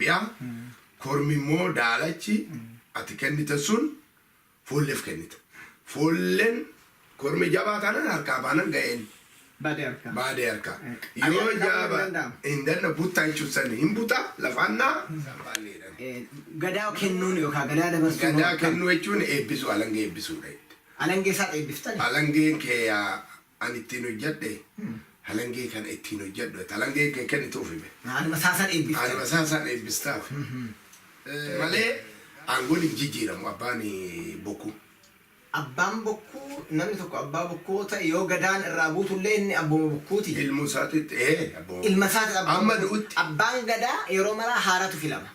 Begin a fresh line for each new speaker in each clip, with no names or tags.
deebi'a. Kormi immoo daalachi ati kennite sun foolleef kennita. Foolleen kormi jabaa taanaan harkaa baanan ga'een.
Baadee harkaa.
Baadee harkaa.
Ani
Yoo
harkaa hin
jaaba
danda'amu.
hin danda'u buttaa jechuun sani hin butaa lafaan naa isaan baalleedhaan.
Gadaa kennuun yookaan gadaa dabarsuun hoo
Gadaa
akkam?
kennuu jechuun eebbisuu, alangee eebbisuudha jette.
Alangee isaa eebbiftani?
Alangeen kee ani ittiin hojjedhe, alangee kana ittiin hojjedhu jette. Alangeen kee kennituufi be.
Anuma isaa san eebbiftani.
Anuma isaa san eebbistaaf. Malee aangoon hin jijjiiramu abbaan bokkuu.
Abbaan bokkuu, namni tokko abbaa bokkuu yoo ta'e, yoo gadaan irraa buutullee inni abbuma bokkuuti.
Ilmuu isaatitti ee abbuma
Ilma isaati abbaan
Amma
bokkuu.
du'utti.
Abbaan gadaa yeroo maraa haaratu filama.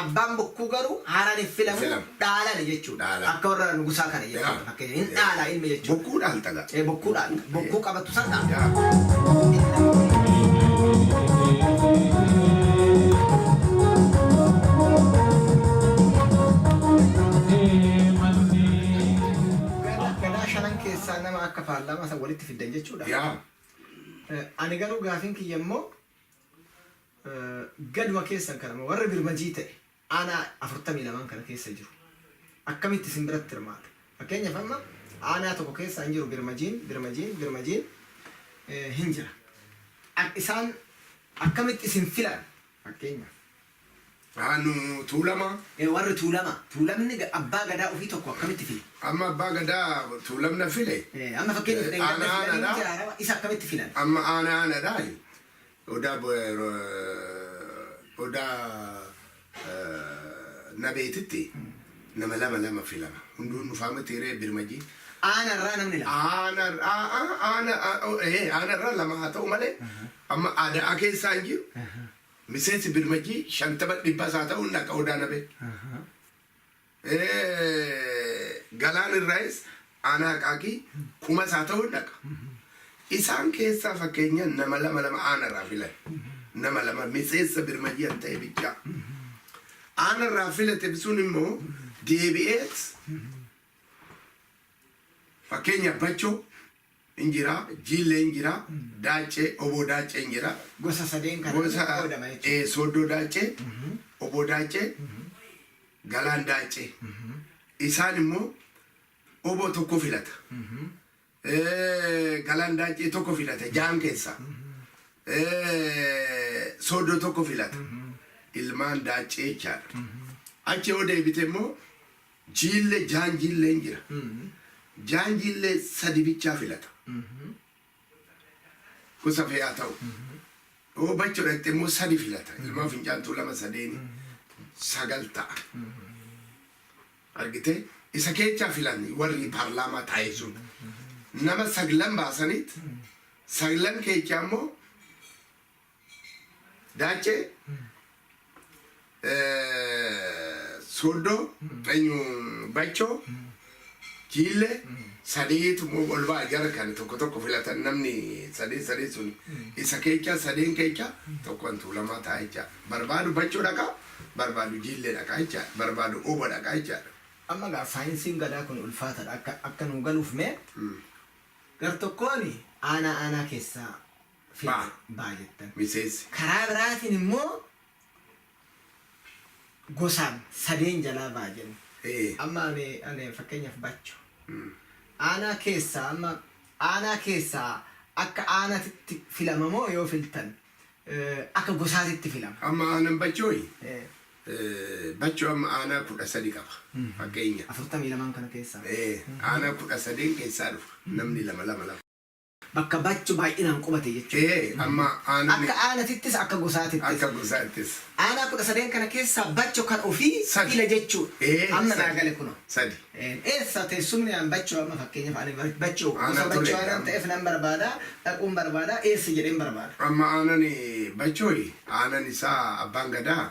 Abbaan bokkuu garuu haaraan hin filamu,
Filamu.
dhaalani jechuudha.
Dhaalan.
Akka warra nugusaa kana jechuudha.
Yaa.
Fakkeenya hin dhaala ilmi jechuudha.
Bokkuu dhaalta gaa.
Ee, bokkuu dhaalta. Bokkuu qabattu san dhaalta.
Yaa.
Gadaa shanan keessaa nama akka paarlaamaa san walitti fiddan jechuudha.
Yaa.
Ani garuu gaafiin kiyya immoo gaduma keessan kana warri birmajii ta'e aanaa 42n kana keessa jiru akkamitti isin biratti hirmaata? Fakkeenyaaf amma aanaa tokko keessa hin jiru birmajiin, birmajiin, birmajiin hin jira. Isaan akkamitti isin filan fakkeenyaaf?
Haa nu Tuulamaa.
Warri Tuulamaa. Tuulamni abbaa gadaa ofii tokko akkamitti file?
Amma abbaa gadaa Tuulamna file.
Amma fakkeenyaaf dheengadda
Aanaa
filanii
aanaadha.
miti haarawa isa akkamitti filan?
Amma aanaa aanaadha. Odaa odaa nabeetitti nama lama lama filama. Hunduu dhufaa miti ree birmajii.
Aanarraa namni lama.
Aanarraa lama haa ta'u malee amma aadaa keessaa hin jiru. Miseensi birmajii 50 dhibbas haa ta'u dhaqa odaa nabee. Galaan irraayis aanaa Aqaaqii kumas haa ta'u dhaqa. Isaan keessaa fakkeenya nama lama lama aanarraa filan. Nama lama miseensa birmajii an ta'e bichaa. Aanarraa filate sun immoo deebi'eet fakkeenya Bachoo hin jira, Jiillee hin jira, Daaccee, Oboo Daaccee hin jira.
Gosa sadeen kana
Gosa
qoodama jechuudha.
Sooddoo Daaccee, Oboo Daaccee, Galaan Daaccee. Isaan immoo Oboo tokko filata. Galaan Daaccee tokko filata jaan keessaa. Sooddoo tokko filata. Ilmaan Daaccee jechaadha. Achi yoo deebite immoo Jiillee jaan jiilleen jira. Jaan jiillee sadi bichaa filata. Gosa fe'aa ta'u. Yoo bacho dhaqxe immoo sadi filata. Ilmaan fincaantuu lama sadeeni sagal ta'a. Argitee isa keechaa filan warri paarlaamaa taa'e sun. Nama saglan baasaniit saglan keechaa immoo Daaccee, Sooddoo, eenyu Bachoo, Jiillee sadeetu immoo ol ba'a jara kana tokko tokko filatan namni sadee sadee sun isa keechaa sadeen keechaa tokko an Tuulamaa ta'a jecha. Barbaadu Bachoo dhaqaa, barbaadu Jiillee dhaqaa jecha, barbaadu Obo dhaqaa jechaadha.
Amma gaa saayinsiin gadaa kun ulfaatadha akka akka nuu galuuf mee gar tokkoon aanaa aanaa keessaa
Ba'a.
Ba'a jettan.
Miseensi.
Karaa biraatiin immoo gosaan sadeen jalaa ba'a jenna. Amma ani fakkeenyaaf Bacho. Aanaa keessaa amma aanaa keessaa akka aanaatitti filama moo yoo filtan akka gosaatitti filama?
Amma aanan Bachooyi. Bacho amma aanaa 13 qaba. Fakkeenya.
42n kana keessaa.
Aanaa 13n keessaa dhufa. Namni lama lama lama.
Bakka Bacho baay'inaan qubate jechuudha.
Ee, amma aanaan.
Akka aanatittis akka gosaatittis.
Akka gosaattis.
Aanaa 13n kana keessaa Bacho kan ofii
Sadi.
fila jechuudha.
Ee,
Amma naa
sadi.
gale kunoo.
Sadi.
Eessa teessumni aan Bacho amma fakkeenyaaf ani Bacho gosa
Aanaa
Bacho
Toleedha
aanaan
amma.
ta'eef nan barbaada, dhaquun barbaada, eessa jedheen barbaada.
Amma aanan Bachooyi aanan isaa abbaan gadaa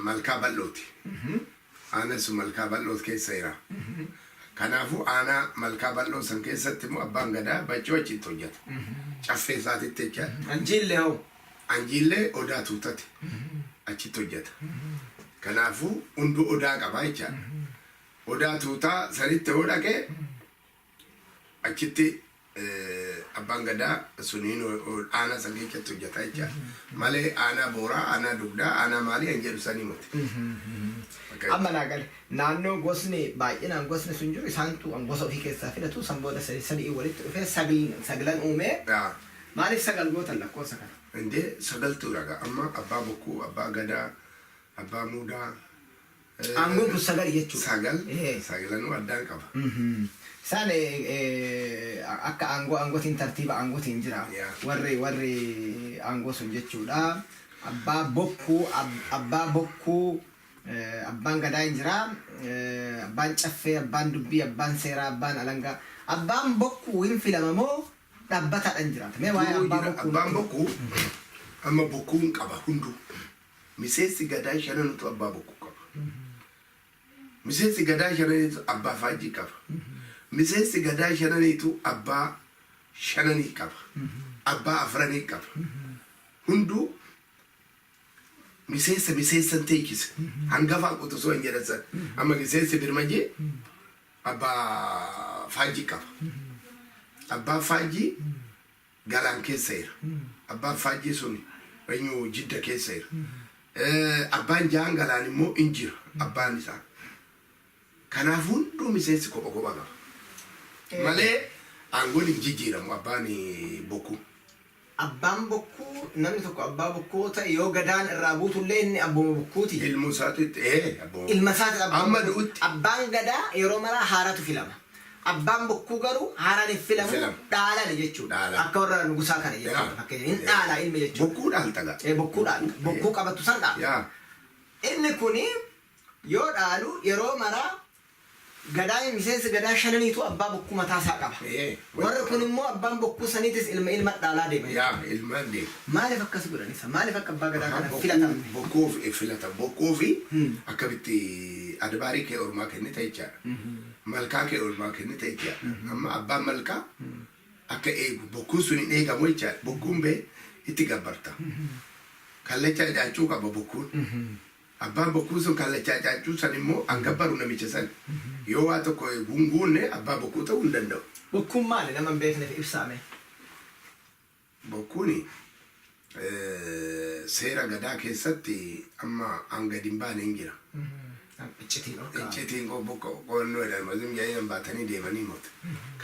Malkaa Bal'ooti. Aanaan sun Malkaa Bal'oot keessa jira. Kanaafuu aanaa Malkaa Bal'oo san keessatti immoo abbaan gadaa Bachoo achitti hojjeta. Caffee isaatitti jechaadha.
Anjiillee hoo?
Anjiillee odaa tuutate achitti hojjeta. Kanaafuu hunduu odaa qaba jechaadha. Odaa tuutaa sanitti yoo dhaqe achitti Abbaan gadaa suniin aanaa san keessatti hojjeta jechaadha. Malee aanaa Booraa, aanaa Dugdaa, aanaa maalii kan jedhu sanii miti.
Amma naa gale. Naannoo gosni baay'inaan gosni sun jiru isaantu gosa ofii keessaa filatu, san booda sadii sadii walitti dhufee saglan uumee. Maaliif sagal gootan lakkoofsa kana?
Indee sagaltu raga amma abbaa bokkuu, abbaa gadaa, abbaa muudaa.
Aangoon kun sagal jechuudha.
Sagal. Sagalanuu addaan qaba.
Isaan akka aangoo aangootiin tartiiba aangootiin jira. Warri aangoo sun jechuudha. Abbaa bokkuu, abbaa bokkuu, abbaan gadaa hin jira. Abbaan caffee, abbaan dubbii, abbaan seeraa, abbaan alangaa. Abbaan bokkuu hin filama moo dhaabbataadhaan jiraata? Mee waa'ee abbaa bokkuu.
Abbaan bokkuu amma bokkuun qaba hunduu. Miseensi gadaa shananutu abbaa bokkuu qaba. Miseensi gadaa shananiitu abbaa faajjii qaba. Miseensi gadaa shananiitu abbaa shananii qaba. Abbaa afranii qaba. Hunduu miseensa miseensan teechise. Hangafaa quxisuu hin jedhan san. Amma miseensi birmajii abbaa faajjii qaba. Abbaa faajjii Galaan keessa jira. Abbaan faajjii sun eenyu Jidda keessa jira. Abbaan jahan Galaan immoo in jira abbaan isaa. Kanaaf hunduu miseensi kopha kopha qaba. Malee aangoon hin jijjiiramu abbaan bokkuu.
Abbaan bokkuu, namni tokko abbaa bokkuu ta'e yoo gadaan irraa buutullee inni abbuma bokkuuti.
Ilmoo isaatitti abbuma.
Ilma isaati abbaa
Amma
bokkuu.
du'utti.
Abbaan gadaa yeroo maraa haaratu filama. Abbaan bokkuu garuu haaraan hin filamu,
Filamu.
Dhaalan jechuudha.
Dhaalan.
Akka warra nugusaa kana jechuudha. Fakkeenya hin dhaala ilmi jechuudha.
Bokkuu dhaalta gaa.
Bokkuu dhaalta. Bokkuu qabattu san dhaala. Inni kuni yoo dhaalu yeroo maraa gadaa miseensi gadaa shananiitu abbaa bokkuu mataa isaa qaba. Warri kun immoo abbaan bokkuu saniitis ilma ilma dhaalaa deema jechuudha.
Yaa, ilmaan deema.
Maaliif akkas godhan isa? Maaliif akka abbaa gadaa kana filatamne?
Bokkuu fi filatan. Bokkuu fi akkamitti adbaarii kee ormaa kennita jechaadha. Malkaa kee ormaa kennita jechaadha. Amma abbaan malkaa akka eegu bokkuun sun hin eegamu jechaadha. Bokkuun bee itti gabbarta. Kallachaa caaccuu qaba bokkuun. Abbaan bokkuu sun kallachaa caaccuu san immoo an gabbaru namicha san. Yoo waa tokko hin guunne abbaa bokkuu ta'uu hin danda'u.
Bokkuun maali, nama hin beekneef ibsaame?
Bokkuun seera gadaa keessatti amma an gadi hin baane hin jira.
Iccitiin ol kaa'ame.
Iccitiin qo'annoo jedhama. Zim jedhanii baatanii deemanii mota.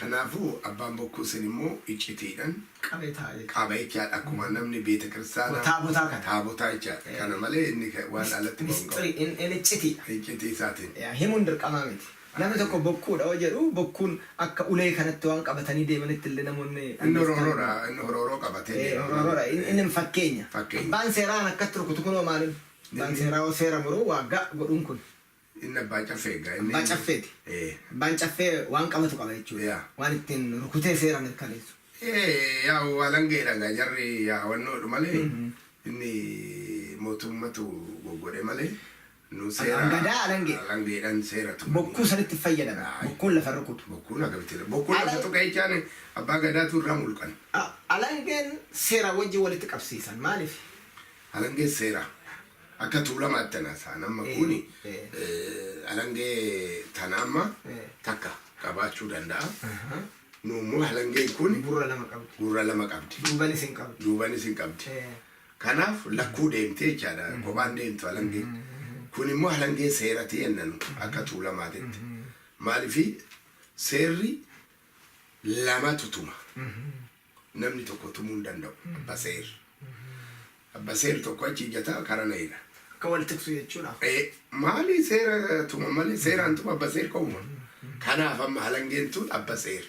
Kanaafuu abbaan bokkuu sun immoo iccitiidhaan
qabee taa'a jechuudha.
Qaba jechaadha. Akkuma namni beeta kiristaanaa.
Taabotaa kana.
Taabotaa jechaadha. Kana malee inni waan alatti bahu hin qabu.
Mistirii inni iccitiidha.
Iccitii isaatiin.
Himuun dirqamaa miti. Namni tokko bokkuudha yoo jedhu bokkuun akka ulee kanatti waan qabatanii deemanitti illee namoonni.
Inni horooroodha. Inni horooroo qabatee deema.
Horooroodha. Inni fakkeenya.
Fakkeenya.
Abbaan seeraan akkatti rukutu kunoo maaliin? Abbaan seeraa yoo seera muruu waa ga'a godhuun kun.
Inni abbaa caffee egaa. Inni
Abbaa caffeeti. Abbaan caffee waan qabatu qaba jechuudha. Waan ittiin rukutee seera mirkaneessu.
Yaa alangeedha gaa jarri yaa wannoodhu malee inni mootummatu goggodhe malee nu seera.
Gadaa alangee.
Alangeedhaan seera tumanii.
Bokkuu sanitti fayyadama. Bokkuun lafa rukutu.
Bokkuun akkamitti bokkuun lafa tuqa jechaan abbaa gadaatu irraa mulqan.
Alangeen seera wajjin walitti qabsiisan maaliif?
Alangeen seera. Akka tuulamaatti tana isaan amma kuni alangee tana amma takka qabaachuu danda'a. Nu immoo alangeen kun
gurra lama qabdi.
Gurra lama qabdi.
Duubanis hin qabdi.
Duubanis hin qabdi. Kanaaf lakkuu deemtee jechaadha. Kophaan deemtu alangeen. Kun immoo alangee seerati jennanu akka tuulamaatitti. Maaliifi seerri lamatu tuma. Namni tokko tumuu hin danda'u. Abba seer. Abba seer tokko achi ijjata kara na'idha.
Akka wal tiksu jechuudha.
Maali seera tuma malee seeraan tuma abba seer qofuma. Kanaaf amma alangeen tun abba seer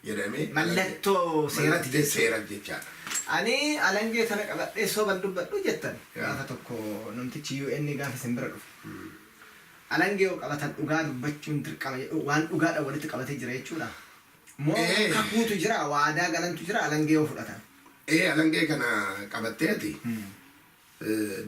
jedhamee.
Mallattoo seerati.
Mallattoo seera jechaadha.
Ani alangee tana qabadhee soban dubbadhu jettan gaafa tokko namtichi UN gaafa isin bira dhufe. Alangee yoo qabatan dhugaa dubbachuun dirqama jedhu waan dhugaadhaan walitti qabatee jira jechuudha. Moo kakuutu jira, waadaa galantu jira alangee yoo fudhatan?
Alangee kana qabattee ati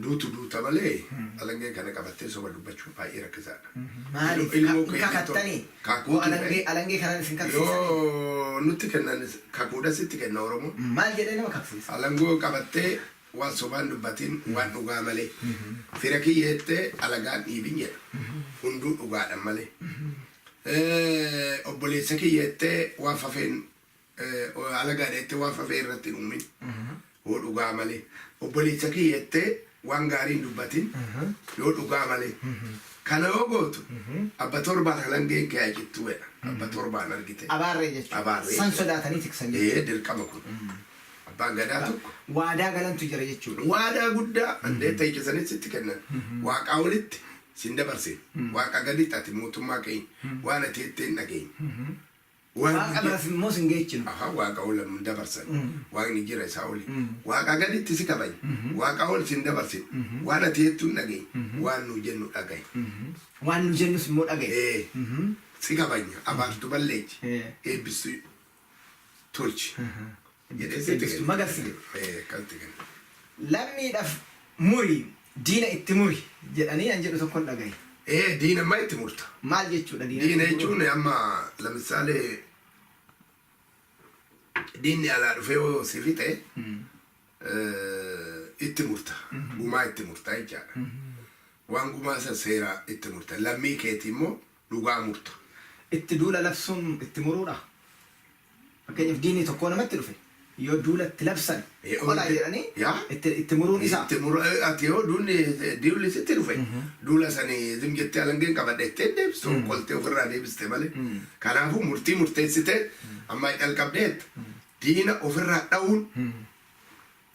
duutu duuta malee alangee kana qabattee soba dubbachuun baay'ee rakkisaadha.
Maaliif
Ilmoo kee
kakattanii?
Kakuutu
Moo alangee kanaan isin kaksiisanii?
Yoo nutti kennan kakuudha sitti kenna Oromoo.
Maal jedhee nama kaksiisa?
Alangoo qabattee waan sobaan dubbatiin waan dhugaa malee. Fira kiyyeettee alagaan dhiibin jedha. Hunduu dhugaadha malee. Obboleessa kiyyeettee waan fafeen Alagaa jettee waan fafee irratti hin uumin. Yoo dhugaa malee. Obboleessa kee jettee waan gaarii hin dubbatin. Yoo dhugaa malee. Kana yoo gootu abba torbaan halangeen kee haa cittuu jedha. Abba torbaan argite.
Abaarree jechuudha.
Abaarree.
San sodaatanii tiksan jechuudha.
Ee, dirqama kun. Abbaan gadaa tokko.
Waadaa galantu jira jechuudha.
Waadaa guddaa andee teechisanis sitti kennan. Waaqaa olitti sin dabarsin. Waaqa gaditti ati mootummaa keenya. Waan ati jettee hin dhageenye. Waan
Waaqa biras immoo sin geechinu.
Aha, waaqa ol hin dabarsan. Waaqni jira isaa oli. Waaqa gaditti si kabajna. Waaqa ol sin dabarsin. Waan ati jettu hin dhageenye. Waan nu jennu dhagaye.
Waan nu jennus immoo dhagaye.
Ee, si kabajna. Abaartu balleechi. Eebbistu tolchi. Jedhee sitti
Eebbistu
kenna.
magarsi jedhe.
Ee, akkasitti kenna.
Lammiidhaaf muri, diina itti muri jedhanii an jedhu tokkon dhagaye.
Ee, diina ammaa itti murta.
Maal jechuudha diina?
Diina jechuun amma lamisaalee diinni alaa dhufee yoo si fixe itti murta. Gumaa itti murta jechaadha. Waan gumaa san seera itti murta. Lammii keetii immoo dhugaa murta.
Itti duula labsuun itti muruudha. Fakkeenyaaf diinni tokko namatti dhufe yoo duula itti labsan qolaa jedhanii itti muruun isaa.
Itti muru, ati yoo duulli sitti dhufe duula sani zim jettee alangeen qabadha jettee deebistu, qoltee ofirraa deebiste malee. Kanaafuu murtii murteessitee amma calqabdeetta diina ofirraa dha'uun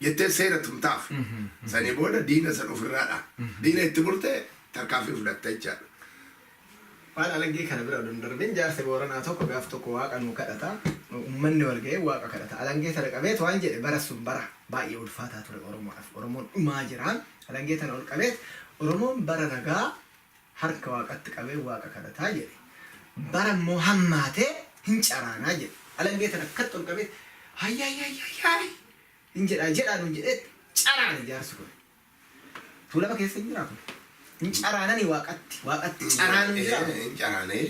jettee seera tumtaaf. Sanii booda diina san ofirraa dha'a. Diina itti murtee tarkaanfii fudhatta jechaadha.
Waan alangee kana bira odoo hin darbin, jaarsi Booranaa tokko gaaf tokko waaqa nuu kadhata. Uummanni wal ga'ee waaqa kadhata. Alangee tana qabeet waan jedhe, bara sun bara baay'ee ulfaataa ture Oromoodhaaf. Oromoon dhumaa jira. Alangee tana ol qabeet, "Oromoon bara nagaa harka waaqatti qabee waaqa kadhataa," jedhe. "Bara immoo hammaatee hin caraanaa," jedhe. Alangee tana akkatti ol qabeet "Hayyaayyaayyaay" hin jedhaa jedhaa nuun jedhee caraane jaarsi kun. Tuulama keessa hin jiraa kun. Hin caraananii waaqatti caraanuun jira.
Hin caraanee.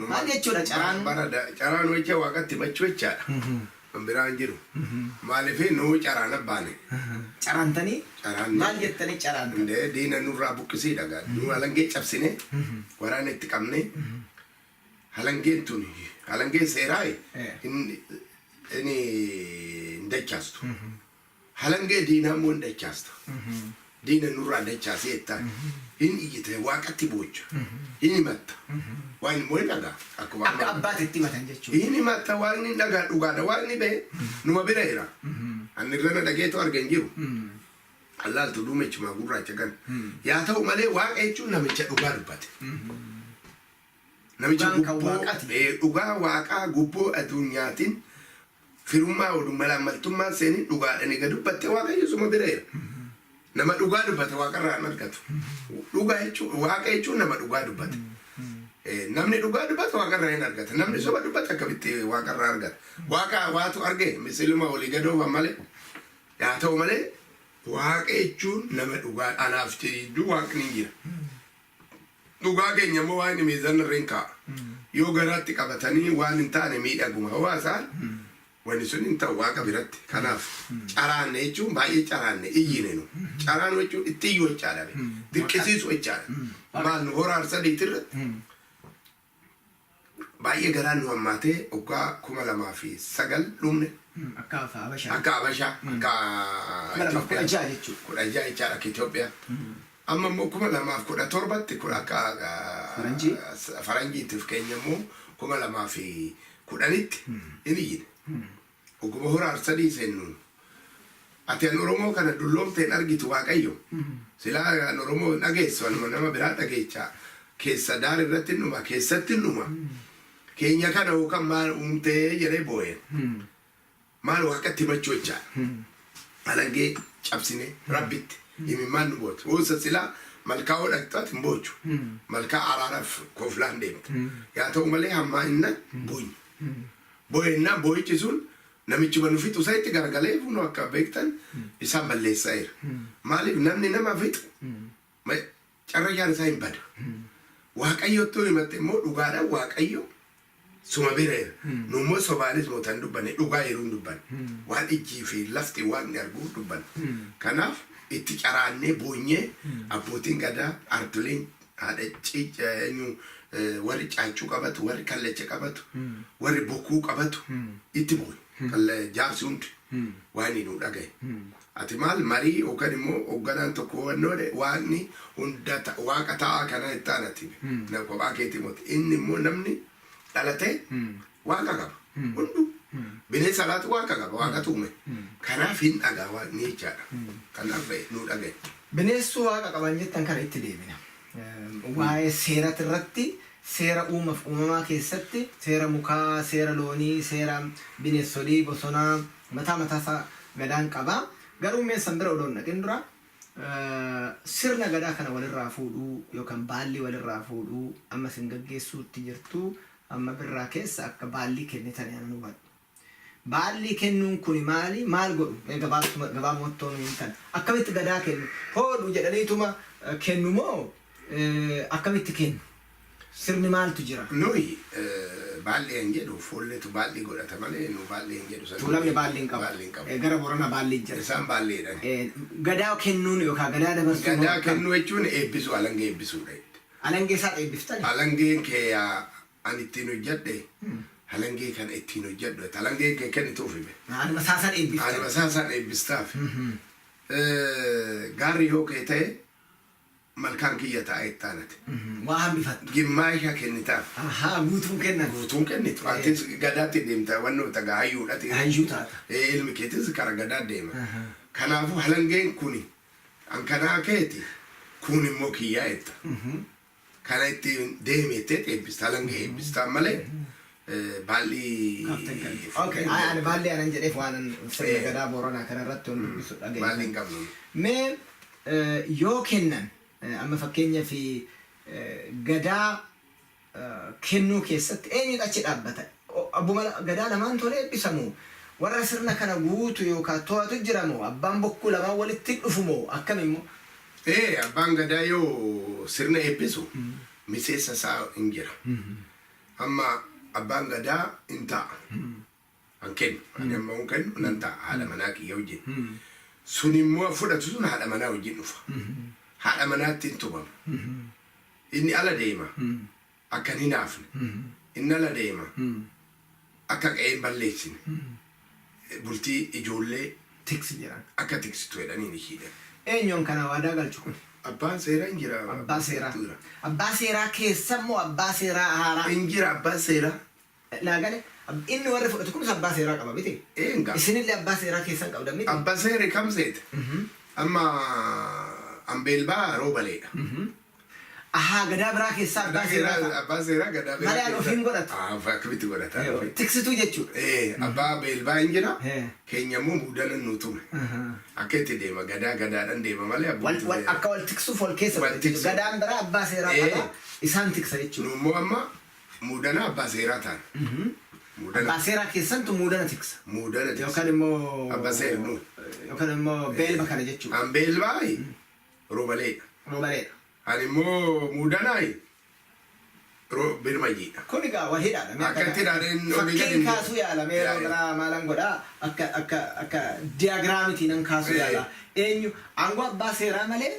Maal jechuudha caraanuun?
Bara caraanuu jecha waaqatti himachuu jechaadha. Kan biraan jiru. Maaliif nuu caraana baane.
Caraantanii
Caraanne.
maal jettanii caraantan?
Indee diina nurraa buqqisii dhagaa. Nu alangee cabsine, waraana itti qabne, halangeen tun halangeen seeraa inni hin dachaastu. Halangee diinaa immoo hin dachaasta. Diina nurraa dachaasee jettaan. Hin iyyite, waaqatti boocha. Hin himatta. Waaqni immoo hin dhagaa. Akkuma
Akka abbaatti itti himatan jechuudha.
Hin himatta, waaqni hin dhagaa, dhugaadha. Waaqni ba'e numa bira jira. Anni irra na dhageetu arga hin jiru. Allaaltu duumechuma gurraacha kan. Yaa ta'u malee waaqa jechuun namicha dhugaa dubbate. Namicha
Dhugaan kan
gubboo
waaqaati.
Dhugaa waaqaa gubboo addunyaatiin firummaa oduu malaammaltummaan seenin dhugaadhaan egaa dubbatte waaqayyo suma bira jira. Nama dhugaa dubbate waaqarraa hin argatu. Dhugaa jechuun, waaqa jechuun nama dhugaa dubbate. Namni dhugaa dubbate waaqarraa hin argata. Namni soba dubbate akkamitti waaqarraa argata? Waaqa waatu arge misiluma olii gadoofan malee. Yaa ta'u malee waaqa jechuun nama dhugaa anaaf jidduu waaqni hin jira. Dhugaa keenya immoo waaqni miizana irra hin kaa'a. Yoo garaatti qabatanii waan hin taane miidhaguma hawaasaan wanni sun hin ta'u waaqa biratti. Kanaaf caraanne jechuun baay'ee caraanne, iyyine nu. Caraanu jechuun itti iyyuu jechaadha. Dirqisiisu jechaadha. Maal nu hora Arsadiiti irratti baay'ee garaan nu hammaatee waggaa 2009 dhumne.
Akka Habashaa.
Akka Habashaa, akka
2016 jechuudha.
16 jechaadha akka Itoophiyaa. Amma immoo 2017tti kun akka
Faranjii?
Faranjiitiif keenya immoo 2010tti hin iyyine. Ogguma hora Arsadii seennu, ati an Oromoo kana dulloomte hin argitu Waaqayyo. Silaa an Oromoo hin dhageessu, anuma nama biraa dhageecha. Keessa daar irratti hin dhuma, keessatti hin dhuma. Keenya kana yookaan maal uumtee jedhee boo'een. Maal waaqatti himachuu jechaadha. Alangee cabsine rabbitti imimmaan nu boote. Woosa silaa malkaa hoo dhaqxu ati hin boochu. Malkaa araaraaf kooflaan deemta. Yaa ta'u malee hammaa inna boonye. Boo'ennaan boo'ichi sun namichuma nu fixu isa itti garagalee kunoo akka beektan isaan balleessaa jira. Maaliif namni nama fixu carrayyaan isaa hin bada. Waaqayyotti yoo himatte immoo dhugaadhaan Waaqayyo suma bira jira. Nu immoo sobaanis mootan hin dubbanne, dhugaa yeroo hin dubbanne. Waan ijjii fi lafti waaqni argu dubbanne. Kanaaf itti caraannee boonyee abbootiin gadaa ardileen Haadha ciica eenyu, warri caaccuu qabatu, warri kallacha qabatu, warri bokkuu qabatu itti booyu. Jaarsi hundi waan nu dhagaye. Ati maal marii yookaan immoo hoogganaan tokko hubannoodhe, waaqni hunda waaqa ta'aa kana itti aanati. Na kophaa keetii moti. Inni immoo namni dhalatee waaqa qaba. Hunduu. Bineensa alaatu waaqa qaba. Waaqatu uume. Kanaaf hin dhagaa waaqni jechaadha. Kanaaf nu dhagaye.
Bineensuu waaqa qaban jettan kana itti deebina. Waa'ee seerati irratti, seera uumaaf uumamaa keessatti, seera mukaa, seera loonii, seera bineensolii bosonaa mataa mataasaa gadaan qaba. Garuu mee san bira odoo hin dhaqin dura, sirna gadaa kana walirraa fuudhuu yookaan baallii walirraa fuudhuu amma isin gaggeessuutti jirtu, amma birraa keessa akka baallii kennitan ani hubadhu. Baallii kennuun kuni maali? Maal godhu? Mee gabaabumatti nu himtan. Akkamitti gadaa kennu? Hoodhu jedhaniituma kennu moo akkamitti kennu? Sirni maaltu jira?
Nuyi baallii hin jedhu, foolleetu baallii godhata malee nu baallii hin jedhu.
Tuulamni baallii hin qabu.
Baallii hin qabu.
Gara Booranaa baallii jira.
Isaan baalleedhaan.
Gadaa kennuun yookaan gadaa dabarsuun
Gadaa kennuu jechuun eebbisuu, alangee eebbisuudha.
Alangee isaa eebbiftani?
Alangeen kee ani ittiin hojjedhe, alangee kana ittiin hojjedhu, alangee kee kennituuf hime.
Anuma isaasan eebbiftani.
Anuma isaasan eebbistaaf. Gaarri yoo kee ta'e malkaan kiyya ta'a ittaanate.
Waa hambifattu.
Gimmaasha kennitaaf.
Ahaa, guutuun kennan.
Guutuun kennitu. Atis gadaatti deemta, wannoota hayyuudhati.
Hayyuu taata.
Ilmi keetis kara gadaa deema. Kanaafuu halangeen kuni an kanaa keeti, kun immoo kiyyaa jetta. Kana ittiin deemettee eebbista, halangee eebbistaa malee baallii.
Okay, ani baallii anan jedheef waan sirna gadaa Booranaa kanarratti waan dubbisu dhagaye.
Baallii hin qabnu.
Mee yoo kennan, amma fakkeenyaaf gadaa kennuu keessatti eenyutu achi dhaabbata? Abbuma gadaa lamaan tolee eebbisamu? Warra sirna kana guutu yookaan to'atu jira moo abbaan bokkuu lamaan walitti dhufu moo akkam immoo?
Abbaan gadaa yoo sirna eebbisu miseensa isaa hin jira. Amma abbaan gadaa hin taa'a. An kennu. Ani amma hin kennu, nan taa'a haadha manaa kiyya wajjin. Sun immoo fudhatu sun haadha manaa wajjin dhufa. Haadha manaatti hin tumamu. Inni ala deema. Akka hin hinaafne. Inni ala deema. Akka qe'ee hin balleessine. Bultii ijoollee
Tiksi jedhan.
akka tiksitu jedhanii ni hiidhan.
Eenyuun kana waadaa galchu kun?
Abbaan seeraa hin jira.
Abbaa seeraa. Abbaa seeraa keessa immoo abbaa seeraa haaraa.
Hin jira abbaan seeraa.
Naa gale, inni warri fudhatu kunis abbaa seeraa qaba miti?
Eenga.
Isinillee abbaa seeraa keessan qabdan miti?
Abbaa seerri kam seete? Amma ambeelbaa roobaleedha.
Ahaa, gadaa biraa keessaa abbaa seeraa ta'a.
Abbaa seeraa gadaa biraa.
Malee an ofiin godhatu.
Akkamitti godhata?
Tiksituu jechuudha.
Abbaa beelbaa hin jira. Keenya immoo muudana nu tume. Akka itti deema, gadaa gadaadhaan deema malee abbootii
Akka wal tiksuuf wal keessa.
Wal tiksu.
Gadaan biraa abbaa seeraa qaba. Isaan tiksa jechuudha.
Nu immoo amma muudana abbaa seeraa taana. Muudana.
Abbaa seeraa keessantu muudana tiksa.
Muudana tiksa.
Yookaan immoo
Abbaa seera nu.
Yookaan immoo beelba kana jechuudha.
An beelbaa roobaleedha.
Roobaleedha.
Ani immoo muudanaayi birmajiidha.
Kun egaa wal hidhaadha. Mee
Akka itti hidhaadheen olii gadi
Fakkiin
hin
kaasuu yaala. Mee yeroo biraa maalan godhaa, akka diagramitiin nan kaasuu yaala. Eenyu aangoo abbaa seeraa malee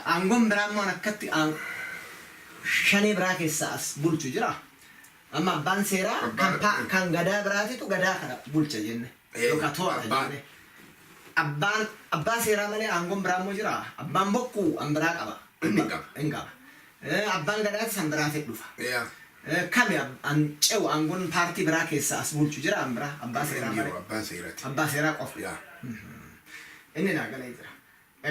aangoon biraa immoo akkatti shanee biraa keessaa as bulchu jira. Amma abbaan seeraa kan gadaa biraatitu gadaa kana bulcha jenne. Yookaan to'ata jenne. Abbaan abbaa seeraa malee aangoon biraa immoo jira. Abbaan bokkuu an biraa qaba.
Inni qaba.
Hin qaba. Abbaan gadaatis an biraatii dhufa. Kami an ce'u, aangoon paartii biraa keessaa as bulchu jira an biraa abbaa seeraa
Hin
malee?
jiru, abbaa seeraati.
Abbaa seeraa qofa.
Yaa.
Inni naa galee jira.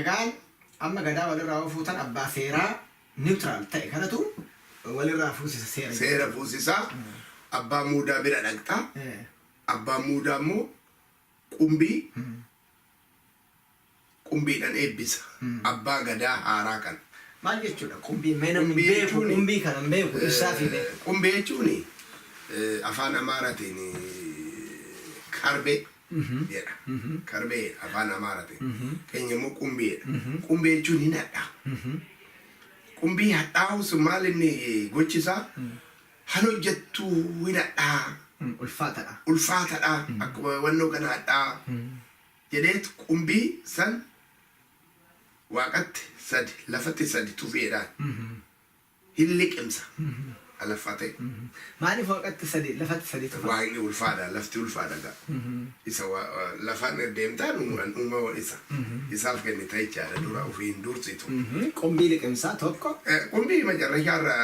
Egaan amma gadaa walirraa yoo fuutan, abbaa seeraa neutral ta'e kanatu walirraa fuusisa seera.
Seera fuusisaa, abbaa muudaa bira dhaqxaa. Abbaan muudaa immoo qumbii qumbiidhaan eebbisa. Abbaa gadaa haaraa kana.
Maal jechuudha qumbii? Mee namni
Qumbii
beeku qumbii kana hin beeku, ibsaa fi beeku.
Qumbii jechuun afaan Amaaraatiin karbee jedha. Karbee afaan Amaaraatiin. Keenya immoo qumbiidha. Qumbii jechuun hin hadhaa. Qumbii hadhaa'u sun maal inni gochisaa? Han hojjettuu hin hadhaa.
Ulfaatadha.
Ulfaatadha. Akkuma wannoo kana hadhaa. Jedheet qumbii san Waaqatti sadi, lafatti sadi tufeedhaan hin liqimsa. Alaffate.
Maaliif waaqatti sadi, lafatti sadi tufa?
Waaqni ulfaadha, lafti ulfaadha ga'a. Isa lafaan deemtaan uumama isa. Isaaf kennita jechaadha, dura ofii hin dursitu.
Qumbii liqimsaa tokko.
Qumbii macarrashaarra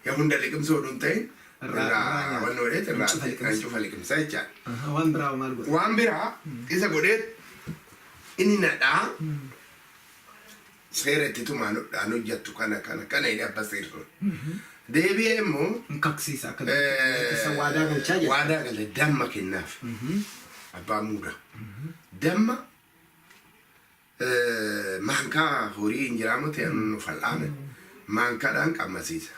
yaa hunda liqimsuu oduu hin ta'in
Irraa
irraa wanni godheet irraa
cufa liqimsa.
Cufa liqimsaa jechaadha.
Waan biraa maal godha?
Waan biraa isa godheet inni nadhaa seera itti tumaan hojjettu kana kana kana inni abba seerri. Deebi'ee immoo
Hin kaksiisa akka isa waadaa galchaa jedha.
Waadaa galcha, damma kennaaf. Abbaa muudaa. Damma maankaa horii hin jiraamu ta'e nu fal'aame. Maankaadhaan qammasiisa.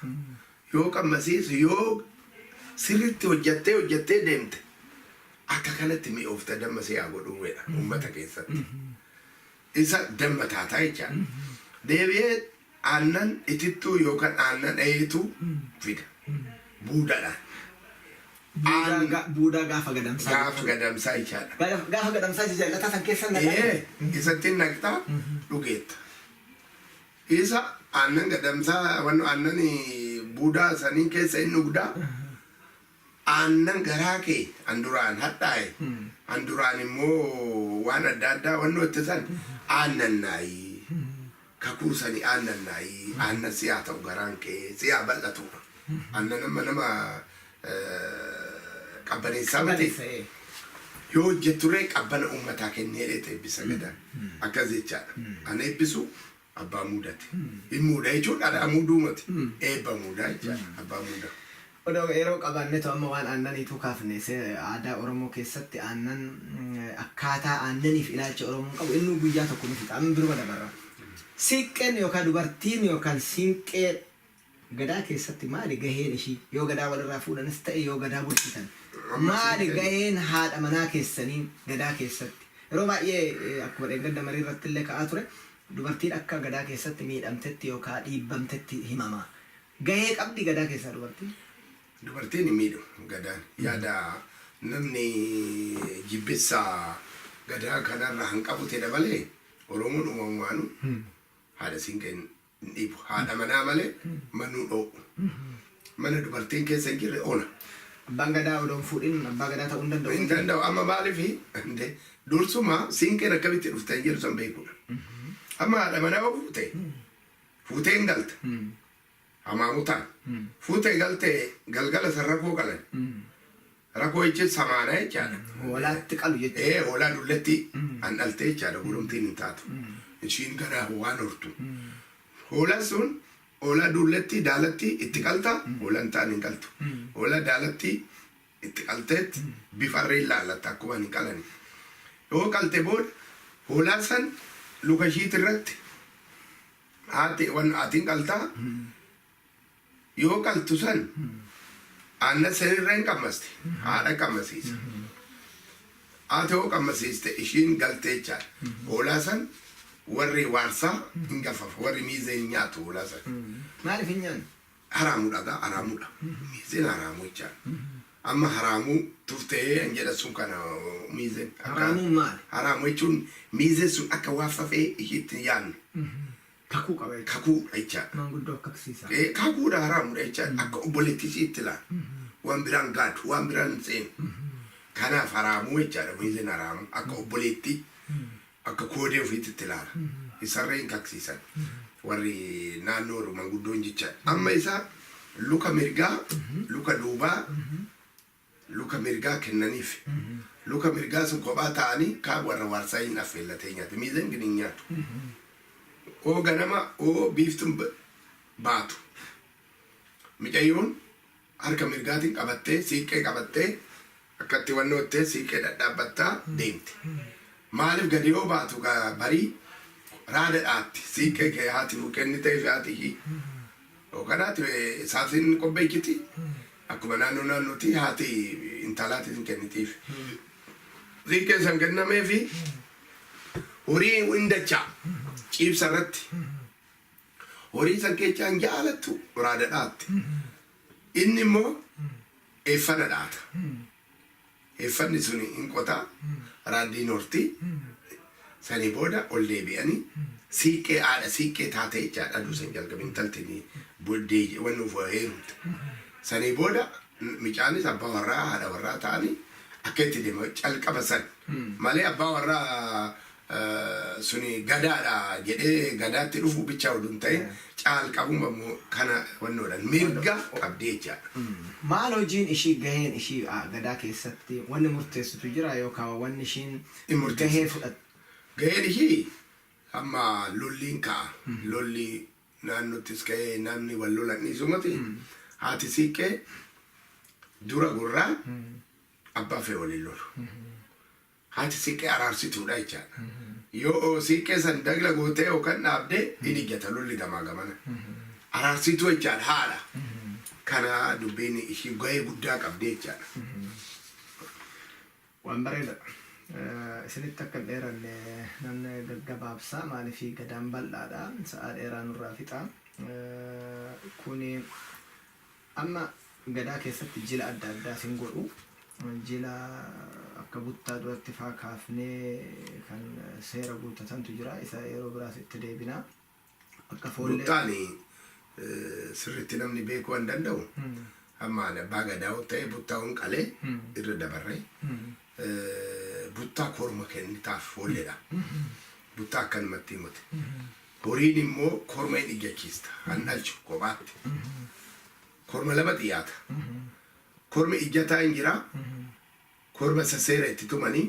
Yoo qammasiisu, yoo sirriitti hojjattee hojjattee deemte, akka kanatti mi'oofta, damma si haa godhuu jedha uummata keessatti. Isa damma taataa jechaadha. Deebi'ee aannan itittuu yookaan aannan dheetuu fida. Buudaadhaan.
Buudaa gaafa gadamsaa.
Gaafa gadamsaa jechaadha.
Gaafa gadamsaa isa jallataa san keessa naqaa.
Ee, isatti naqxaa dhugeetta. Isa aannan gadamsaa wanno aannan buudaa saniin keessa inni dhugdaa. Aannan garaa kee an duraan hadhaa'e, an duraan immoo waan adda addaa wannoo itti san aannan naayii. Kakuu sanii aannan naayii, aannan si haa ta'u, garaan kee si haa bal'atu. Aannan amma nama qabbaneessaa miti.
Qabbaneessa.
Yoo hojjetturee qabbana uummataa kennee dheete eebbisa gadaa. Akkas jechaadha. An eebbisu abbaa muudate. Hin muuda jechuun dhadhaa muuduu miti. Eebba muudaa jechaadha abbaa muudaa.
Odoo yeroo qabaannetu amma waan aannaniitu kaafne, aadaa Oromoo keessatti aannan, akkaataa aannaniif ilaalcha Oromoon qabu innuu guyyaa tokko nu fixa. Amma biruma dabarra. Siiqqeen yookaan dubartiin yookaan siinqee gadaa keessatti maali gaheen ishii? Yoo gadaa walirraa fuudhanis ta'e, yoo gadaa bulchitan, maali gaheen haadha manaa keessanii gadaa keessatti? Yeroo baay'ee akkuma dheengadda marii irratti illee ka'aa ture, dubartiin akka gadaa keessatti miidhamtetti yookaan dhiibbamtetti himama. Gahee qabdi gadaa keessaa dubartiin?
Dubartiin hin miidhu gadaan. Yaada namni jibbissa gadaa kanarra hanqabu ta'e dabalee, Oromoon uumamumaanu haadha siinqee hin dhiibu. Haadha manaa malee manuu dho'u. Mana dubartiin keessa hin jirre ona.
Abbaan gadaa odoon fuudhin abbaa gadaa ta'uu hin danda'u.
Hin danda'u. Amma maaliif dursuma siinqeen akkamitti dhufte hin jedhu san beekudha. Amma haadha manaa yoo fuute, fuutee hin galte. Hamaamutaan. Fuutee galtee galgala san rakoo qalan. Rakoo jechuun samaanaa jechaadha.
Hoolaatti qalu jechuudha.
Ee, hoolaa dulletti an dhaltee jechaadha, goromtiin hin taatu. Ishiin gara waan hortu. Hoolaan sun hoolaa dulletti daalatti itti qalta, hoolaa hin taane hin qaltu. Hoolaa daalatti itti qalteetti bifarree ilaallata akkuma hin qalani. Yoo qalte booda hoolaa san luka ishiit irratti haati wan atiin qaltaa, yoo qaltu san aannan sanirra hin qammasti, haadha qammasiisa. Haati yoo qammasiiste ishiin galtee jechaadha. Hoolaa san warri waarsaa hin gafafa, warri miizee hin nyaatu hoolaa san.
Maaliif hin nyaanne?
Haraamuudha gaa, haraamuudha. Miizeen haraamuu jechaadha. Amma haraamuu tuftee an jedha sun kana miizeen.
Haraamuun maali?
Haraamuu jechuun miizeen sun akka waa fafee ishiitti hin yaadne.
Kakuu qaba jechuudha.
Kakuudha jechaadha.
Maanguddoo akkaksiisa.
Kakuudha, haraamuudha jechaadha. Akka obboleettii ishiitti ilaala. Waan biraan gaadu, waan biraan hin seenu. Kanaaf haraamuu jechaadha. Miizeen haraamuu akka obboleettii, akka koodee ofiitti itti ilaala. Isarree hin kaksiisan. Warri naannoo manguddoon jechaadha. Amma isa luka mirgaa, luka duubaa, luka mirgaa kennaniif. Luka mirgaa sun kophaa ta'anii kaan warra waarsaa hin affeellatee nyaate. Miizeen gin hin nyaatu. Oo ganama oo biiftuun baatu. Micayyoon harka mirgaatiin qabattee, siiqqee qabattee, akkatti wannoottee siiqqee dhadhaabbattaa deemti. Maaliif gadi yoo baatu barii raada dhaatti siiqqee kee haati kennitee fi haati ishii. Yookaan haati isaatiin qopheessiti, akkuma naannoo naannootti haati intalaatiin kennitiif. Siiqqee san kennameefi horii hin dachaa ciibsa irratti. Horii san keessaa hin jaalattu raada dhaatti. Inni immoo eeffana dhaata. Eeffanni suni hin qotaa, raaddiin horti. Sanii booda ol deebi'anii Siiqqee haadha siiqqee taatee jechaadha aduu san jalqabe intalti booddee wanni of heerumte. Sanii booda micaanis abbaa warraa haadha warraa ta'anii akka itti deema calqaba san malee abbaa warraa suni gadaadha jedhee gadaatti dhufu bichaa oduu hin ta'in caalqabuma immoo kana wannoodhaan mirga qabdee jechaadha.
Maal hojiin ishii, gaheen ishii gadaa keessatti wanni murteessitu jira yookaan wanni ishiin
Hin murteessitu.
gahee fudhattu?
Gaheen ishii amma lolliin ka'a. Lolli naannottis ka'ee namni wal lolan dhiisumati haati siiqqee dura gurraa abbaa fee waliin lolu. Haati siiqqee araarsituudha jechaadha. Yoo siiqqee san dagla gootee yookaan dhaabdee hin ijjata lolli gamaa gamana. Araarsituu jechaadha haadha. Kana dubbiin ishii gahee guddaa qabdi jechaadha.
Waan bareeda. Isinitti akka hin dheeranne nan gaggabaabsa, maaliif gadaan bal'aadha, sa'aa dheeraa nurraa fixa. Kuni amma gadaa keessatti jila adda addaa sin godhu. Jila akka buttaa duratti faa kaafnee kan seera guuttatantu jira. Isa yeroo biraas itti deebina. Akka foollee.
Buttaan sirriitti namni beekuu hin danda'u. Amma ani abbaa gadaa yoo ta'e buttaa hun qalee irra dabarree buttaa korma kennitaaf foolleedha. Buttaa akkanumatti himate. Horiin immoo korma hin ijjachiista. Han dhalchu kophaatti. Korma lama xiyyaata. Kormi ijjataa hin jira. Korma isa seera itti tumanii.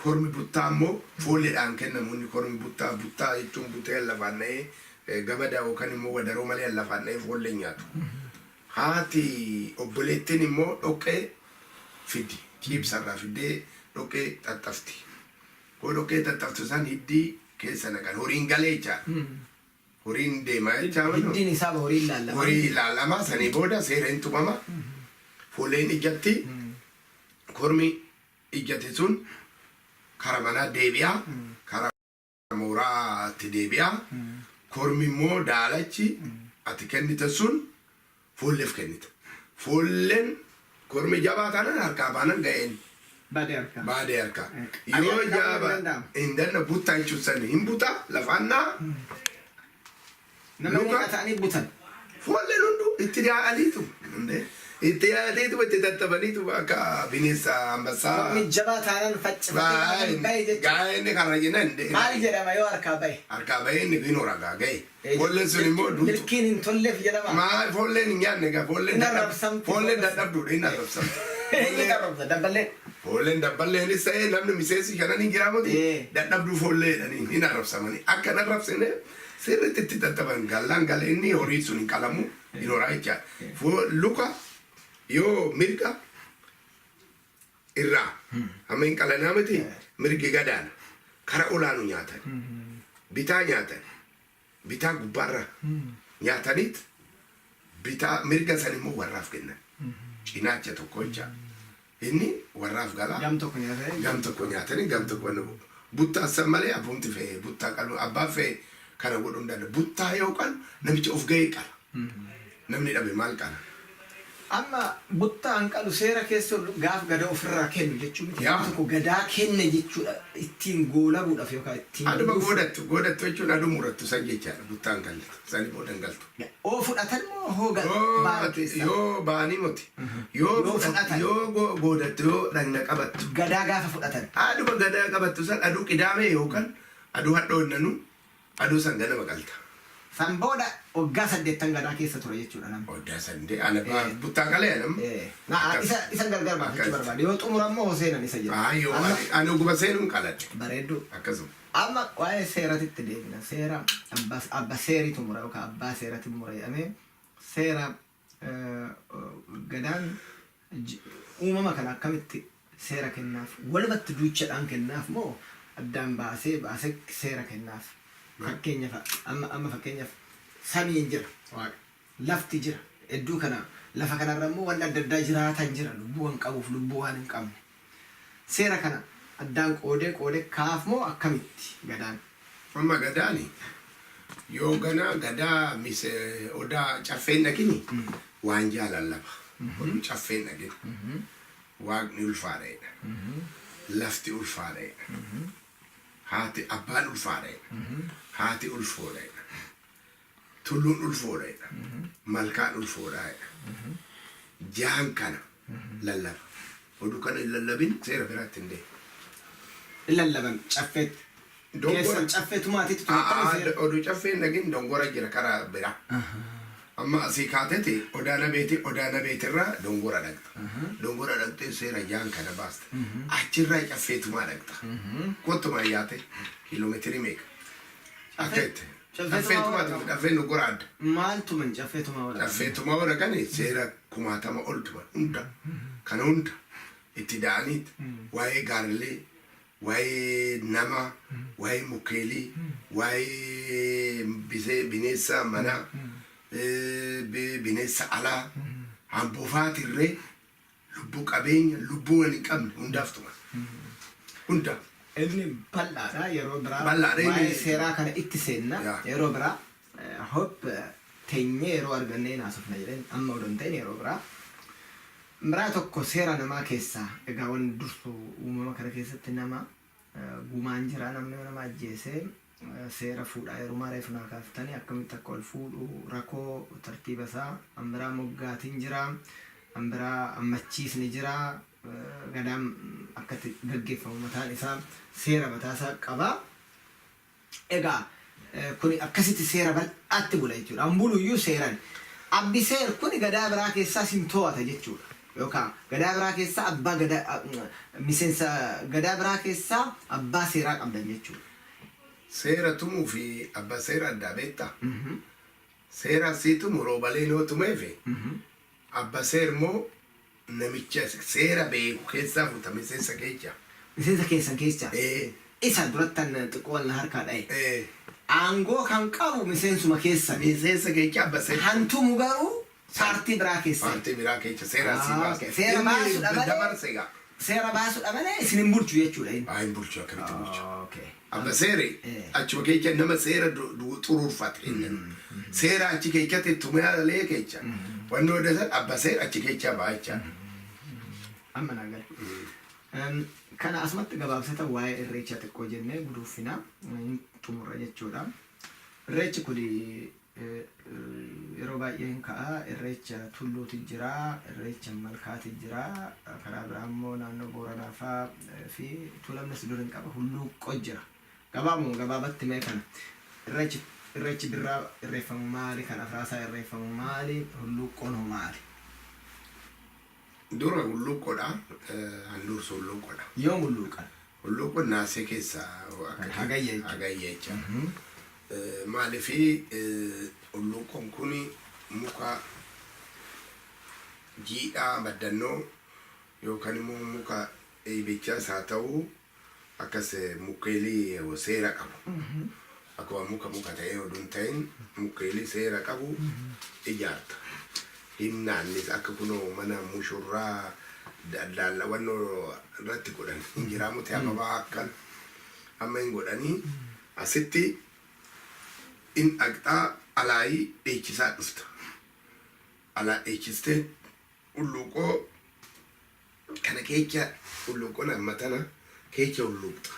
Kormi buttaa immoo foolleedhaan kennamu. Inni kormi buttaa, buttaa jechuun butee lafaan dha'ee gamada yookaan immoo wadaroo malee lafaan dha'ee foollee nyaatu. Haati obboleettiin immoo dhoqqee fiddi. Ciibsarraa fiddee dhoqqee xaxxafti. Koo dhoqqee xaxxaftu san hiddii keessa naqan. Horiin galee jechaadha. Horiin deemaa jechaa.
Hiddiin isaa horiin laallama.
Horii ilaalamaa sanii booda seera hin tumama. Foolleen ijjatti. Kormi ijjate sun kara manaa deebi'a. Kara mooraatti deebi'a. Kormi immoo daalachi ati kennite sun foolleef kennita. Foolleen kormi jabaa taanaan harkaa baanan ga'een.
Baadee harkaa.
Baadee harkaa.
Ani
Yoo
harkaa
jaba
hin danda'amu.
Hin danda'u buttaa jechuun sani hin buta lafaan naa.
Nama
Luka.
meeqa ta'anii butan?
Foolleen hunduu itti yaa'aniitu. Itti yaa'aniitu itti tattabaniitu akka bineensa ambassaa.
Kormi jabaa taanaan faccifatee bahe jechuudha.
Gaa'ee inni karra jennan.
Maal jedhama yoo harkaa bahe?
Harkaa bahee inni hin horagaa ga'e. Foolleen sun immoo duutu.
Milkiin hin tolleef jedhama.
Maal foolleen hin nyaanne egaa foolleen
Hin arrabsamti.
Foolleen dadhabduudha hin arrabsamti.
Inni arrabsa dabballee.
Foolleen dabballeen ta'ee namni miseensi shanan hin jiraamuti dadhabduu foollee jedhanii hin arrabsamanii. Akka hin arrabsine sirriitti itti tattaban gallaan galee inni horii sun hin qalamu hin horaa jechaadha. Luka yoo mirga irraa amma hin qalanaa miti, mirgi gadaana kara olaanu nyaatan, bitaa nyaatan, bitaa gubbaarra nyaataniit bitaa mirga san immoo warraaf kennan, cinaacha tokko jecha inni warraaf galaa.
Gam tokko nyaatanii.
Gam tokko nyaatanii gam tokko wanni buttaa san malee abbumti fe'ee buttaa qalu abbaan fe'ee kana godhuu hin danda'u. Buttaa yoo qalu namicha of ga'ee qala. Namni dhabe maal qala?
Amma buttaan qalu seera keessa gaaf gadaa ofirraa kennu jechuun miti.
Yaa.
Tokko gadaa kenne jechuudha ittiin goolabuudhaaf yookaan ittiin.
Aduma goodattu, goodattu jechuun aduu murattu san jechaadha buttaan galtu sani booda hin galtu.
Oo fudhatan moo hoo
Yoo
ba'an
ati-
keessaa?
Yoo ba'anii moti yoo
Yoo
fudhatan
fudhatan.
yoo goodattu yoo dhagna qabattu.
Gadaa gaafa fudhatan.
Aduma gadaa qabattu san aduu qidaame yookaan aduu hadhoonnanu aduu san ganama qalta.
San booda waggaa 80 gadaa keessa ture jechuudha namni.
Oddaa sandee ana buttaa qalee anam.
Na isa gargar baafachuu
Akkas.
barbaade. Yoo xumura immoo seenan isa jira.
Ayyoo
Amma
ani oguma seenuun qaladhe.
Bareedduu.
Akkasuma.
Amma waa'ee seeratitti deebina. Seera abba seeritu mura yookaan abbaa seerati mura jedhamee seera gadaan uumama kana akkamitti seera kennaaf? Walumatti duuchadhaan kennaaf moo addaan baasee baasee seera kennaaf? Fakkeenyaaf amma fakkeenyaaf samiin jira, waaqa, lafti jira. Hedduu kana lafa kanarra immoo wanni adda addaa jiraatan jira, lubbuu waan qabuuf lubbuu waan hin qabne. Seera kana addaan qoodee qoodee kaaf moo akkamitti gadaan?
Amma gadaani yoo gana gadaa mise odaa caffeen dhaqini waan jaalallaba. Oduu caffeen dhaqini. Waaqni ulfaadha. Lafti ulfaadha. Haati abbaan ulfaadha jedha. Haati ulfoodha jedha. Tulluun ulfoodha jedha. Malkaan ulfoodha jedha. Jahan kana lallaba. Oduu kana hin lallabin seera biraatti hin deemu.
In lallaban caffeetti.
Dongora.
Keessan caffee tumaatitti tumattanii seera.
Oduu caffee hin dhagin dongora jira karaa biraa. Amma asii kaateti Odaa Nabeeti, Odaa Nabeetirraa dongora dhaqxa. Dongora dhaqxee seera jahan kana baasta. Achirraa caffee tumaa dhaqxa. Kottuma yaate kiiloomeetirii meeqa? Akka itti.
Caffee
Caffee
tumaa
tumaati
warra-
caffee dongora adda.
Maal tuman caffee tumaa warra?
Caffee tumaa warra kani seera kumaatama ol tuman hunda. Kana hunda itti da'aniit waa'ee gaarlee, waa'ee namaa, waa'ee mukeelii, waa'ee bineensa manaa, bineensa alaa, hambofaatirree lubbuu qabeenya, lubbuu wal hin qabne hundaaf tuman. Hunda.
Inni bal'aadha yeroo biraa.
Bal'aadha inni.
Waa'ee seeraa kana itti seenna yeroo biraa. Hope teenyee yeroo argannee naasofna jedheen amma odoo hin ta'in yeroo biraa. Biraa tokko seera namaa keessaa egaa wanni dursu uumama kana keessatti nama gumaan jira. Namni yoo nama ajjeese seera fuudhaa heerumaa reefu naa kaaftanii akkamitti akka ol fuudhu rakoo tartiiba isaa an biraa moggaatiin jira, an biraa ammachiisni jira. Gadaan akkatti gaggeeffamu mataan isaa seera mataa isaa qaba. Egaa kuni akkasitti seera bal'aatti bula jechuudha. An bulu iyyuu seeran. Abbi seer kuni gadaa biraa keessaas hin to'ata jechuudha. Yookaan gadaa biraa keessaa abbaa gadaa, miseensa gadaa biraa keessaa abbaa seeraa qabdan jechuudha.
Seera tumuu fi abbaa seera addaa beektaa? Seera sii tumu roobaleen yoo tumeefi abba seer immoo namicha seera beeku keessaa fuuta miseensa keessa.
Miseensa keessan keessaa.
Ee.
Isa durattan xiqqoo wal na harkaa dha'e.
Ee.
Aangoo kan qabu miseensuma keessan.
Miseensa keessa abba seer.
Hantumu garuu paartii biraa keessa.
Paartii biraa keessa seera sii baasa.
Okay. Seera baasuudha malee.
Dabarse egaa.
Seera baasuudha malee isin hin bulchu jechuudha inni.
Haa, hin bulchu, akkamitti bulchu?
Okay.
Abba seeri achuma keessa nama seera xuruurfate inni. Seera achi keessatti tumaalee keessa. Wanni odeessan abba seera achi keessa ba'a jechaadha.
Amma naa gale. Kana asumatti gabaabsata waa'ee irreechaa xiqqoo jennee guduuffinaa hin xumurra jechuudha. Irreechi kun yeroo baay'ee hin ka'a. Irreecha tulluuti jira, irreecha malkaati jira, karaa biraa immoo naannoo Booranaa fa'aa fi Tuulamnis dur hin qaba, hulluuqqoo jira. Gabaabuma gabaabatti mee kana irreechi birraa irreeffamu maali? Kan afraasaa irreeffamu maali? Hulluuqqoon hoo maali?
Dura hulluuqqoodha. Handhuursu hulluuqqoodha.
Yoom hulluuqan?
Hulluuqqoon naasee keessa akka
Hagayya jechuudha.
Hagayya jechuudha. Maaliifi hulluuqqoon kun muka jiidhaa baddannoo yookaan immoo muka eebichaas haa ta'u akkas mukeelii seera qabu. Akkuma muka muka ta'ee oduu hin ta'in mukeelii seera qabu ijaarta. Hinnaannis akka kunoo mana mushurraa daallawannoo irratti godhan hin jiraamuti ababaa akkan amma hin godhanii asitti in dhaqxaa alaayii dheechisaa dhufta. Alaa dheechistee hulluuqoo kana keessa hulluuqoon amma tana keessa hulluuqxa.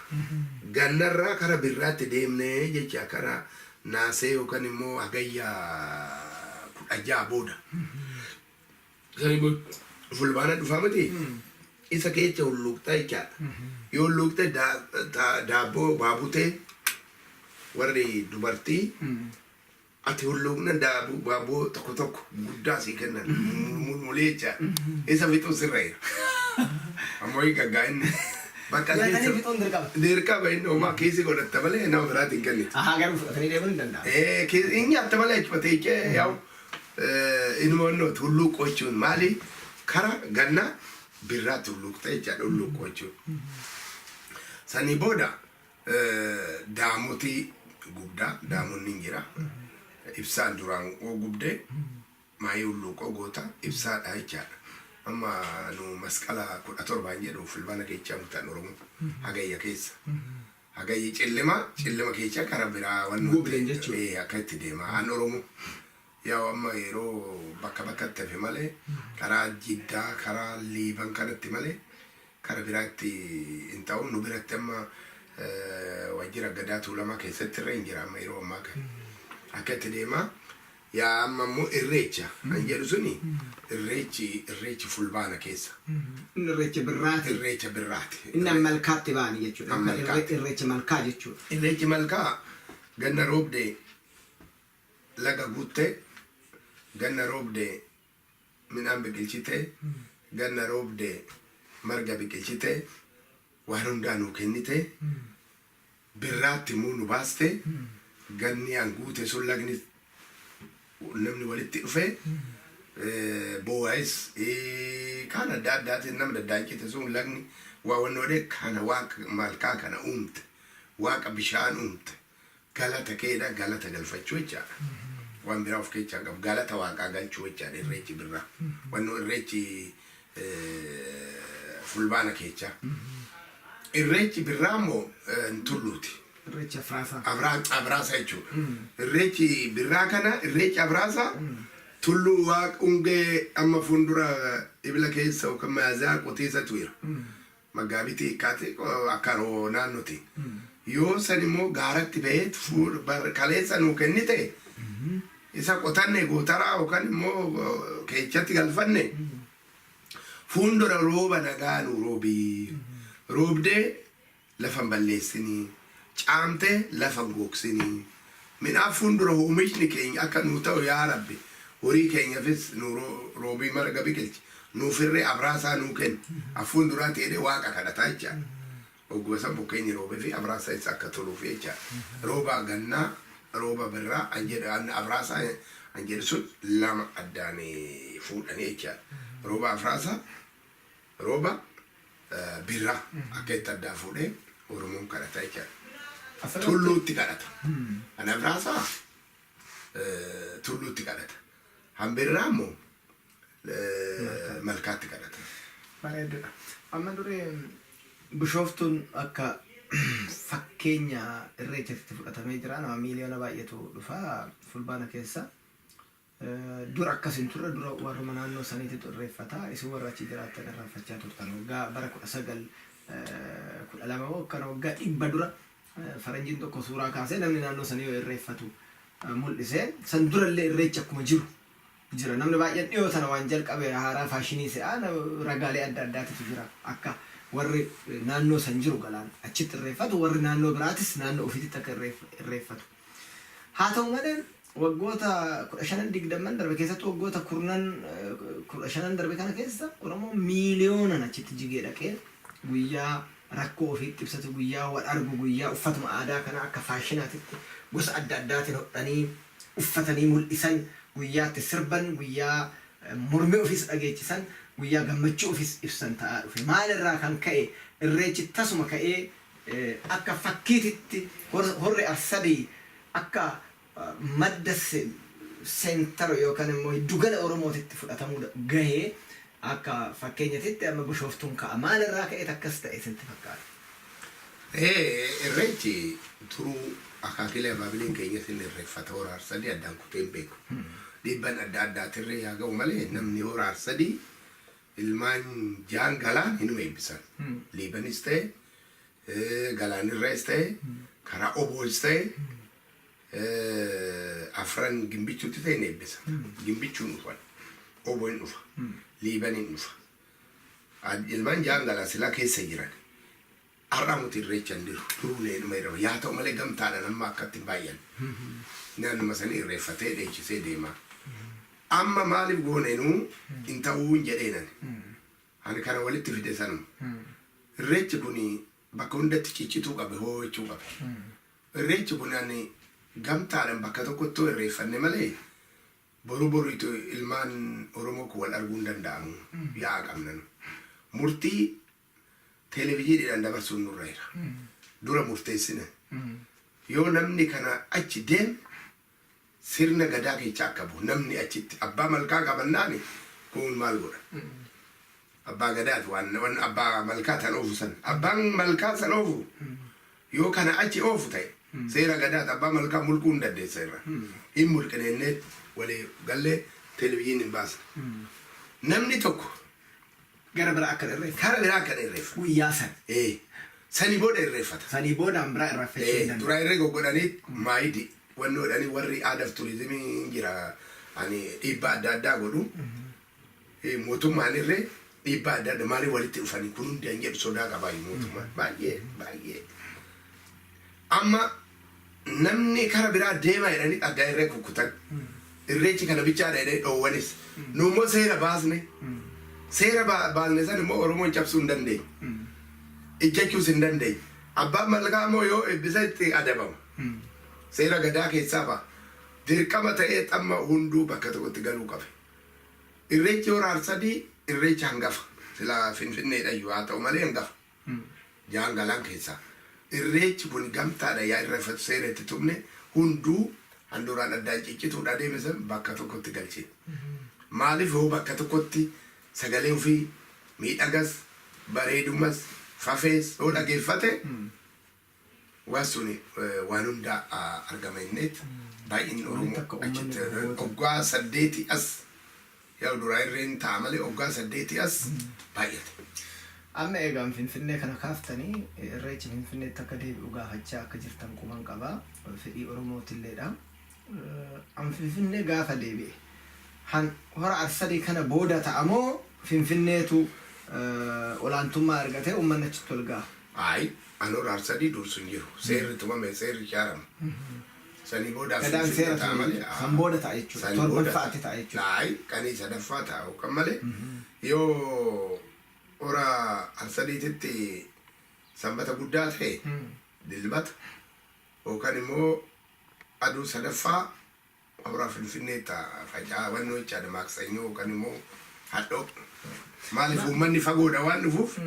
Gannarraa kara birraatti deemnee jecha kara naasee yookaan immoo hagayya 16 booda. Sanii booda fulbaana dhufaa miti? Isa keessa hulluuqxa jechaadha. Yoo hulluuqxe daabboo baabutee warri dubartii ati hulluuqna daabuu baaboo tokko tokko guddaa sii kennan mulmulee jechaadha. Isa fixuu sirra jira. Ammoo hin gaggaa inni. Bakka
Nyaatanii
keessa
fixuun dirqama.
Dirqama inni homaa kiisii godhatta malee nama biraatiin hin kennitu.
Ahaa, garuu fudhatanii deemuun hin danda'amu.
Ee, hin nyaatta malee achuma teechee yaa'u inuma wannooti hulluuqqoo jechuun maali? Kara ganna birraatti hulluuqxa jechaadha hulluuqqoo jechuun. Sanii booda daamotii gubdaa, daamonni hin jira. Ibsaan duraan oo gubdee maayii hulluuqoo goota ibsaadha jechaadha. Amma nu masqala 17n jedhu fulbaana keessa mutan Oromoo hagayya keessa. Hagayya cillima cillima keessa kara biraa wanni
Gubdeen jechuudha.
Ee, akka itti deema. An Oromoo. Yaa'u amma yeroo bakka bakkatti hafe malee karaa Jiddaa karaa Liiban kanatti malee kara biraatti hin ta'u. Nu biratti amma Waajjira Gadaa Tuulamaa keessatti irra hin jira amma yeroo ammaa kana. Akka itti deemaa yaa amma immoo irreecha kan jedhu suni irreechi Fulbaana keessa.
Inni irreecha birraati.
Irreecha birraati.
Inni malkaatti ba'ani jechuudha.
Amma malkaatti.
Irreecha malkaa jechuudha.
Irreechi malkaa ganna roobdee laga guuttee, ganna roobdee midhaan biqilchitee, ganna roobdee marga biqilchitee, waan hundaa nuu kennite, birraatti immoo nu baaste, ganni an guute sun lagni namni walitti dhufe boo'as kaan adda addaatiin nama daddaancite sun lagni waa wannoodhe kana waaqa malkaa kana uumte, waaqa bishaan uumte, galata keedha, galata galfachuu jechaadha. Waan biraa of keessaa qabu galata waaqaa galchuu jechaadha irreechi birraa. Wannoo irreechi Fulbaana keechaa. Irreechi birraa immoo tulluuti.
Irreecha Afraasaa.
Abraasa jechuudha. Irreechi birraa kana irreechi Abraasa tulluu waaqa ungee amma fuuldura ibila keessa yookaan maazaa qotiisatu jira. Maggaabitii kaate akka naannoti. Yoo san immoo gaaratti bahee kaleessa nuu kennite isa qotanne gootaraa yookaan immoo keechatti galfanne fuuldura rooba nagaa nu roobii. Roobdee lafa hin balleessinii. Caamtee lafa hin googsinii. Midhaan fuuldura oomishni keenya akka nuu ta'u yaa Rabbi. Horii keenyaafis nu roobii marga biqilchi. Nuufirree abraasaa nuu kenni. Afuulduraa ta'ee waaqa kadhataa jechaadha. Ogguma san bokkeenyi roobee fi abraasa isa akka toluuf jechaadha. Rooba gannaa, rooba birraa, an jedhu abraasaa an jedhu sun lama addaan fuudhanii jechaadha. Rooba abraasaa, rooba birraa akka itti addaan fuudhee Oromoon kadhata jechaadha. Tulluutti kadhata. Kan abraasaa tulluutti kadhata. Hambirraa immoo malkaatti kadhata.
Bareedudha. Amma duree Bishooftuun akka fakkeenya irreechatti fudhatamee jira. Nama miiliyoona baay'eetu dhufa Fulbaana keessa. Dura akkas hin turre, dura warruma naannoo saniititu irreeffata. Isin warra achi jiraattan irraanfachaa turtan. Waggaa bara 1912 moo akkana waggaa 100 dura faranjiin tokko suuraa kaasee namni naannoo sanii yoo irreeffatu mul'ise. San durallee irreechi akkuma jiru jira. Namni baay'een dhiyoo tana waan jalqabe haaraa faashinii se'a, ragaalee adda addaatitu jira. Akka warri naannoo san jiru galaan achitti irreeffatu, warri naannoo biraatis naannoo ofiititti akka irreeffatu. Haa ta'u malee waggoota 15 20 darbe keessattuu waggoota kurnan 15 darbe kana keessa Oromoon miiliyoonan achitti jigee dhaqee guyyaa rakkoo ofiitti ibsatu, guyyaa wal argu, guyyaa uffatuma aadaa kana akka faashinaatitti gosa adda addaatiin hodhanii uffatanii mul'isan, guyyaatti sirban, guyyaa mormii ofiis dhageechisan, guyyaa gammachuu ofiis ibsan ta'aa dhufe. Maalirraa kan ka'e irreechi tasuma ka'ee akka fakkiititti horri Arsadii akka madda center yookaan immoo giddugala Oromootitti fudhatamuu gahee akka fakkeenyatitti amma Bishooftuun ka'a. Maalirraa ka'eet akkas ta'e isinitti fakkaata?
Irreechi turuu akaakilee abaabileen keenya sin irreeffata hora Arsadii addaan kutee hin beeku. Dhiibban adda addaatirree yaa ga'u malee namni hora Arsadii ilmaan jaan galaan hinuma eebbisan. Liibanis ta'e, galaanirraas ta'e, karaa oboos ta'e, afran Gimbichuutti ta'e hin eebbisa. Gimbichuun dhufan. Oboon dhufa. Liibaniin dhufa. Ilmaan jaan galaan silaa keessa jiran. Har'a muti irreecha hin jiru. Duruu dhuma irra. Yaa ta'u malee gamtaadhaan amma akkatti hin baay'an. Naannuma sanii irreeffatee dheechisee deema. Amma maaliif gooneenuu hin ta'uu hin jedheenan. Ani kana walitti fide sanuma. Irreechi kun bakka hundatti ciccituu qabe, hoo'achuu qabe. Irreechi kun ani gamtaadhaan bakka tokkotti irreeffanne malee boru boriitu ilmaan Oromoo kun wal arguu hin danda'amu. Yaa'a qabnan. Murtii televezyiiniidhaan dabarsuun nurra jira. Dura murteessine. Yoo namni kana achi deeme sirna gadaa keessa akka bu'u namni achitti abbaa malkaa qabannaani kun maal godha? Abbaa gadaati waan abbaa malkaa san oofu san. Abbaan malkaa san oofu yoo kana achi oofu ta'e seera gadaati abbaa malkaa mulquu hin dandeessa irra. Hin mulqine walii gallee televezyiiniin hin baasne. Namni tokko
Gara biraa akka irreeffa.
Kara biraa akka irreeffa.
Guyyaa san.
Sanii booda irreeffata.
Sanii booda biraa irraanfachuu hin danda'u.
Dura irree goggodhanii maayidi wanni godhanii warri aadaaf turizimii hin jira ani dhiibbaa adda addaa godhu. Mootummaan irree dhiibbaa adda addaa maaliif walitti dhufanii kun hundi hin jedhu sodaa qabaa mootummaan baay'ee baay'ee. Amma namni kara biraa deema jedhanii addaa irree kukkutan. Irreechi kana bichaadha jedhanii dhoowwanis. Nu immoo seera baasne. Seera baasne san immoo Oromoon cabsuu hin dandeenye. Ijjachuus hin dandeenye. Abbaan malkaa immoo yoo eebbisa itti adabama. Seera gadaa keessaa ba'a. Dirqama ta'ee xamma hunduu bakka tokkotti galuu qabe. Irreechi hora Arsadii irreecha hangafa. Silaa Finfinneedha iyyuu haa ta'u malee hangafa. Jaan galaan keessaa. Irreechi kun gamtaadha yaa irreeffatu seera itti tumne hunduu handuraan addaan ciccituudha deeme san bakka tokkotti galchine. Maaliif yoo bakka tokkotti sagalee ofii miidhagas bareedumas fafees yoo dhageeffate waan suni waan hundaa argama inneet baay'inni Oromoo
Akka uummanni
achitti
goota.
Oggaa 8 as yaa duraa irreen ta'a malee oggaa 8 as baay'ate.
Amma eegaan Finfinnee kana kaaftanii irreechi Finfinneetti akka deebi'u gaafachaa akka jirtan quban qabaa. Fedhii Oromootiilleedha. An Finfinnee gaafa deebi'e han hora Arsadii kana booda ta'a moo Finfinneetu olaantummaa argatee uummanni achitti ol ga'a?
Ayi, an hora Arsadii dursu hin jiru. Seerri tumame, seerri ijaarama. Sanii booda
Gadaan
Finfinnee
seera
ta'a
ture
malee.
jechuudha. San booda ta'a jechuudha.
Sanii booda
Torbaffaatti ta'a jechuudha.
Ayi, qanii sadaffaa ta'a yookaan malee yoo hora Arsadiititti sanbata guddaa ta'e dilbata yookaan immoo aduu sadaffaa hora Finfinnee ta'a facaa wannoo jechaadha maaqsanyoo yookaan immoo hadhoo. Maaliif uummanni fagoodha waan dhufuuf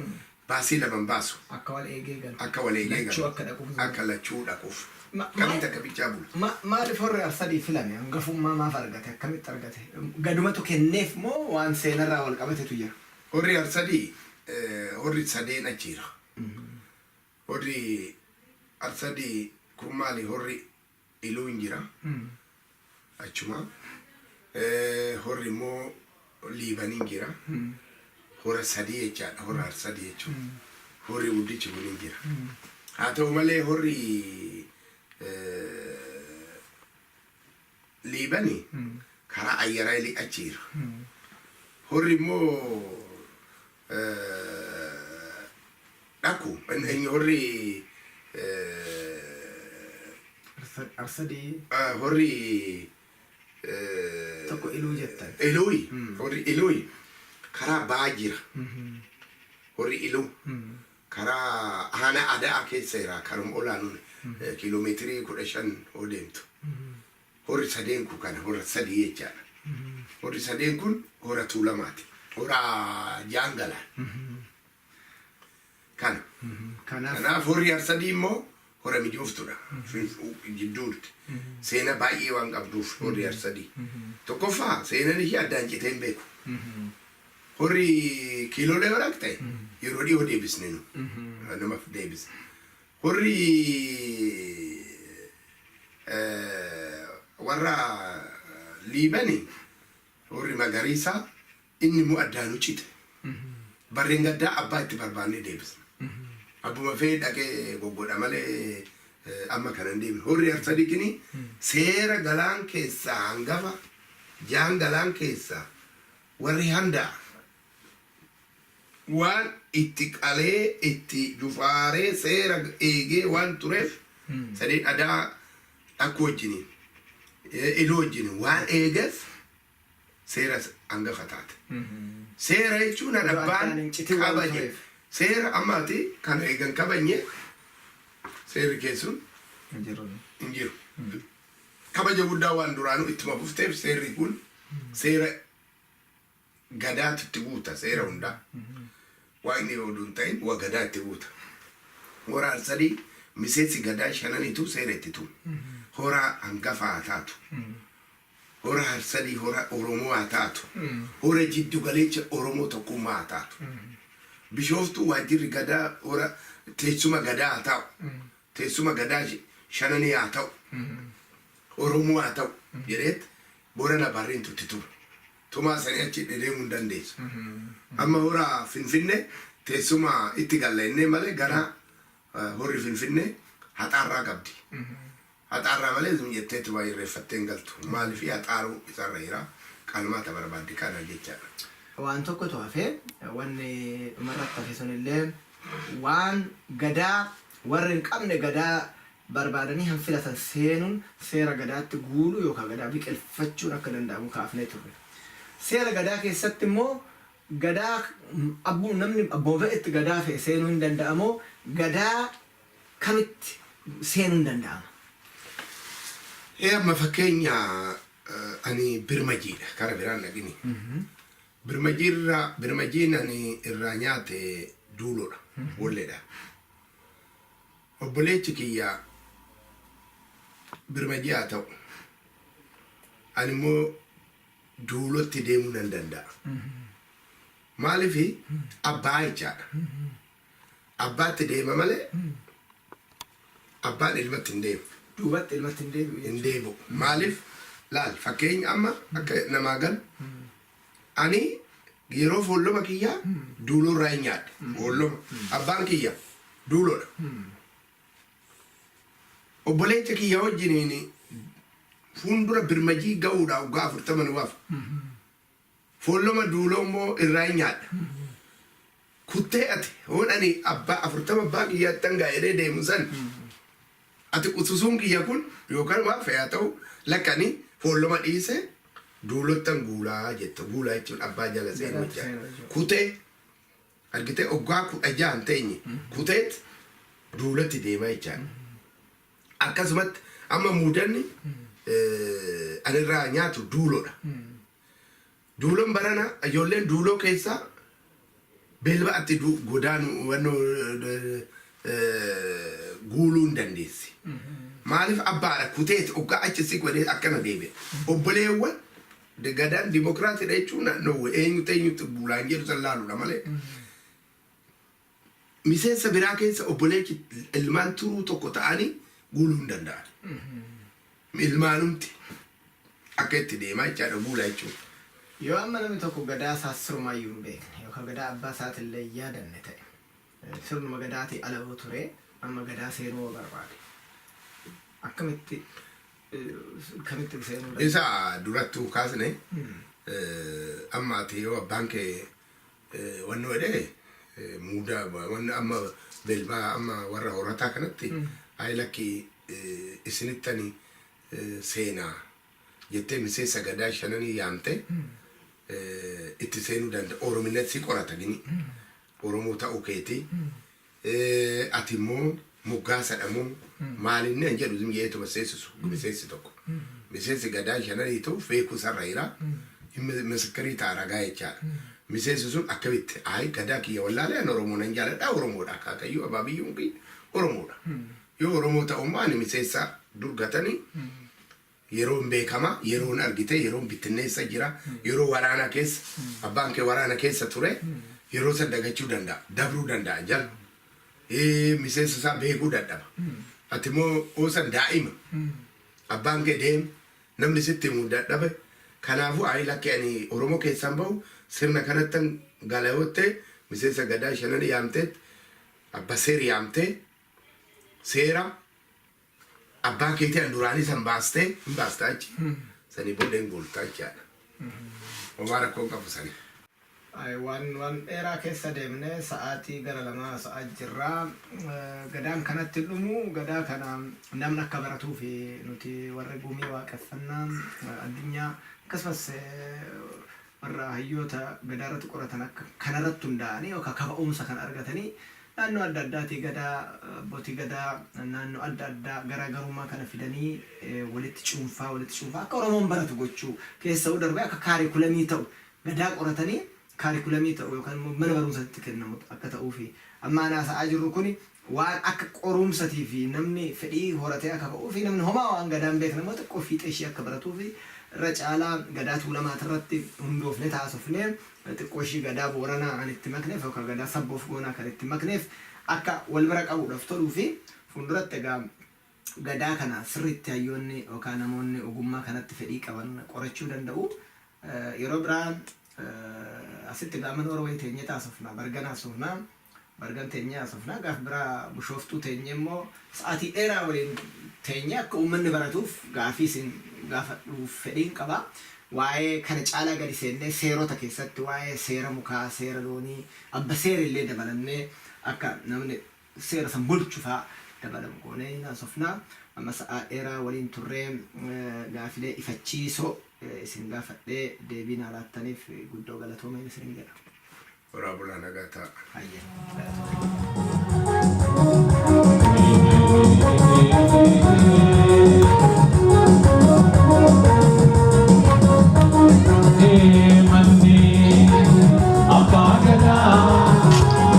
baasii lama hin baasu.
Akka wal eegee galu.
Akka wal eegee
Lachuu
galu.
akka dhaquuf.
Akka lachuu dhaquuf.
Ma-
Qanii takka bichaa bulu.
Maaliif horri Arsadii filame? Hangafummaa maaf argate? Akkamitti argate? Gadumatu kenneef moo waan seenarraa wal qabatetu jira?
Horri Arsadii horri sadeen achiira. Horri Arsadii kun maali horri Iluu hin jira. Achuma. Horri immoo Liibanii hin jira. Hora sadii jechaadha. Hora Arsadii jechuudha. Horri guddichi kun hin jira. Haa ta'u malee horri Liibanii karaa Ayyaraayilii achi jira. Horri immoo Dhaku inni horri
Arsadii
horri
tokko Iluu jettan.
Iluuyi horri Iluuyi karaa baa jira. Horri Iluu karaa aanaa Ada'aa keessa jira karuma olaanuun kiiloomeetirii 15 yoo deemtu. Horri sadeen kun kana hora sadii jechaadha. Horri sadeen kun hora Tuulamaati. Hora Jaangalaan. Kana.
Kanaaf
Kanaaf horri Arsadii immoo hora mijooftuudha. Jidduutti. Seena baay'ee waan qabduuf horri Arsadii. Tokkoffaa seenan ishee addaan citee hin beeku. Horri kiiloolee yoo dhaqxe yeroo dhiyoo deebisne nu. Namaaf deebisne. Horri warra Liibani horri magariisaa inni immoo addaanuu cite. Barreen gaddaa abbaa itti barbaannee deebisna. Abbuma fee dhaqee goggodha malee amma kana hin deemne. Horri Arsadii kini seera galaan keessaa hangafa jaan galaan keessaa warri handa'a waan itti qalee itti jufaaree seera eegee waan tureef sadeen adaa dhakkuu wajjiniin iluu wajjiniin waan eegeef seera hangafa taate. Seera jechuun an
Odoo
abbaan
addaan hin citin waan
kabaje.
tureef.
Seera ammaati kana eegan kabajne seerri keessun
Hin jiru.
hin jiru. Kabaja guddaa waan duraanuu ittuma fufteef seerri kun seera gadaatu itti guuta seera hundaa. Waaqni oduu hin ta'in wa gadaa itti guuta. Hora Arsadii miseensi gadaa shananitu seera itti tuma. Hora hangafa haa taatu. Hora Arsadii hora Oromoo haa taatu. Hora jiddu galeecha Oromoo tokkummaa haa taatu. Bishooftuu waajjirri gadaa hora teessuma gadaa haa ta'u. Teessuma gadaa shananii haa ta'u. Oromoo haa ta'u jedheet Borana Barreentu itti tuma. Tumaa sanii achi dedeemuu hin dandeessu. Amma hora Finfinnee teessuma itti galla innee malee gara Horri Finfinnee haxaarraa qabdi. Haxaarraa malee zum jetteetu waa irreeffattee hin galtu. Maaliif haxaaruu isarra jira, qalmaata barbaaddi kana jechaadha.
Waan tokkotu hafe, wanni dhumarratti hafe sunillee waan gadaa warri hin qabne gadaa barbaadanii han filatan seenuun seera gadaatti guuluu yookaan gadaa biqilfachuun akka danda'amu kaafnee turre. Seera gadaa keessatti immoo gadaa abbuu namni abbuma fedhetti gadaa fe'e seenuu hin danda'amoo, gadaa kamitti seenuu hin danda'ama?
Ee, amma fakkeenya ani birmajiidha, kara biraan dhaqini. Birmajiirraa, birmajiin ani irraa nyaate duulodha, boolleedha. Obboleechi kiyya birmajii haa ta'u. Ani immoo duulotti deemuu nan danda'a. Maaliif? Abbaa jechaadha. Abbaatti deema malee abbaan ilmatti hin deemu.
Duubatti ilmatti hin deebi'u
Hin
jechuudha.
deebi'u. Maaliif? Laal, fakkeenya amma akka namaa galu, ani yeroo foolloma kiyyaa duuloo irraa hin nyaadhe. Foolloma. Abbaan kiyya duuloodha. Obboleecha kiyya wajjiniin fuuldura birmajii ga'uudha waggaa 40 nu hafa. Foolloma duuloo immoo irraa hin nyaadha. Kuttee ati hoon ani abbaa 40 abbaa kiyyaatti hangaa jedhee deemu san, ati qususuun kiyya kun yookaan waan fe'aa ta'u lakkani foolloma dhiise duulottan guulaa jetta. Guulaa jechuun abbaa jala seenuu
Gadaatti
jechaadha.
seenuu jechuudha.
Kutee argitee waggaa 16 hin teenye kuteet duulatti deemaa jechaadha. Akkasumatti amma muudanni ani irraa nyaatu duulodha. Duulon barana ijoolleen duuloo keessaa beelba'atti godaanu wannoo guuluu hin dandeessi. Maaliif? Abbaadha, kuteet oggaa achi si godhee akkana deebi'a. Obboleewwan gadaan dimokiraatiidha jechuun naannoo eenyutti eenyutti guulaan jedhu san laaluudha malee. Miseensa biraa keessa obboleechi ilmaan turuu tokko ta'anii guuluu hin danda'an. Ilmaanumti akka itti deemaa jechaadha guulaa jechuudha.
Yoo amma namni tokko gadaa isaa sirumayyuu hin beekne yookaan gadaa abbaa isaatillee hin yaadanne ta'e, sirnuma gadaatii ala yoo ture, amma gadaa seenuu yoo barbaade akkamitti kamitti seenuu danda'a?
Isa durattuu kaasne, amma ati yoo abbaan kee wannoo jedhee muudaa wanni amma belbaa amma warra horataa kanatti ayi lakki isinittani seenaa jettee miseensa gadaa shananii yaamte itti seenuu danda'a. Orominat si qorata gini. Oromoo ta'uu keetii. Ati immoo moggaasadha moo maalinni an jedhu zim jedheetuma seessisu miseensi tokko. Miseensi gadaa shananii ta'uuf beekuu isarra jira. Misikkirii ta'a, ragaa jechaadha. Miseensi sun akkamitti ayi gadaa kiyya wallaalee, an Oromoo nan jaaladha, Oromoodha, akaakayyuu abaabiyyuun kiyya Oromoodha. Yoo Oromoo ta'u immoo ani miseensa dur gatanii yeroon beekama, yeroon argite, yeroon bittinneessa jira, yeroo waraana keessa abbaan kee waraana keessa ture, yeroo san dagachuu danda'a, dabruu danda'a jala. Miseensa isaa beekuu dadhaba. Ati immoo oosan daa'ima. Abbaan kee deeme, namni sitti himuu dadhabe. Kanaafuu ayi lakki ani Oromoo keessaan bahu sirna kanattan gala yoo ta'e, miseensa gadaa shananii yaamteet, abba seeri yaamtee, seera abbaa keetii an duraanii san baastee hin baastaa achi. Sanii booda hin guultaa jechaadha. Homaa rakkoo hin qabu sanii.
Waan dheeraa keessa deemne, sa'aatii gara 2 sa'aa jirraa. Gadaan kanatti dhumu, gadaa kana namni akka baratuu fi nuti warri gumii waaqeffannaa addunyaa akkasumas warra hayyoota gadaa irratti qoratan akka kanarratti hundaa'anii yookaan kaka'umsa kan argatanii naannoo adda addaatii gadaa abbootii gadaa naannoo adda addaa garaagarummaa kana fidanii walitti cuunfaa akka Oromoon baratu gochuu keessa'uu darbee akka kaarikulamii ta'u, gadaa qoratanii kaarikulamii ta'u yookaan immoo mana barumsaatti kennamu akka ta'uu fi amma anaa sa'aa jirru kuni waan akka qorumsatii fi namni fedhii horatee akka ka'uu fi namni homaa waan gadaan beekne immoo xiqqoo fiixee ishee akka baratuu fi irra caalaa gadaa tuulamaati irratti hundoofne taasofne, xiqqoo ishii gadaa booranaa kan itti makneef yookaan gadaa sabboof goonaa kan itti makneef akka wal bira qabuudhaaf toluu fi fuulduratti egaa gadaa kana sirriitti hayyoonni yookaan namoonni ogummaa kanatti fedhii qaban qorachuu danda'u. Yeroo biraa asitti egaa mana Orowee teenyee taasofna, bargana haasofna. Bargan teenyee haasofnaa, gaaf biraa Bushooftuu teenyee immoo sa'aatii dheeraa waliin teenyee akka uummanni baratuuf gaafii isin gaafadhuuf fedhiin qaba. Waa'ee kana caalaa gadi seennee seerota keessatti waa'ee seera mukaa, seera loonii, abba seera illee dabalannee akka namni seera san bulchu faa dabalamu goonee hin haasofna. Amma sa'aa dheeraa waliin turree gaafilee ifachiisoo isin gaafadhee deebii naa laattaniif guddoo galatoomeen isinin jedha.
Horaa bulaa, nagaa ta'a.
Hayyee, galatoomee.
Manni abbaa gadaa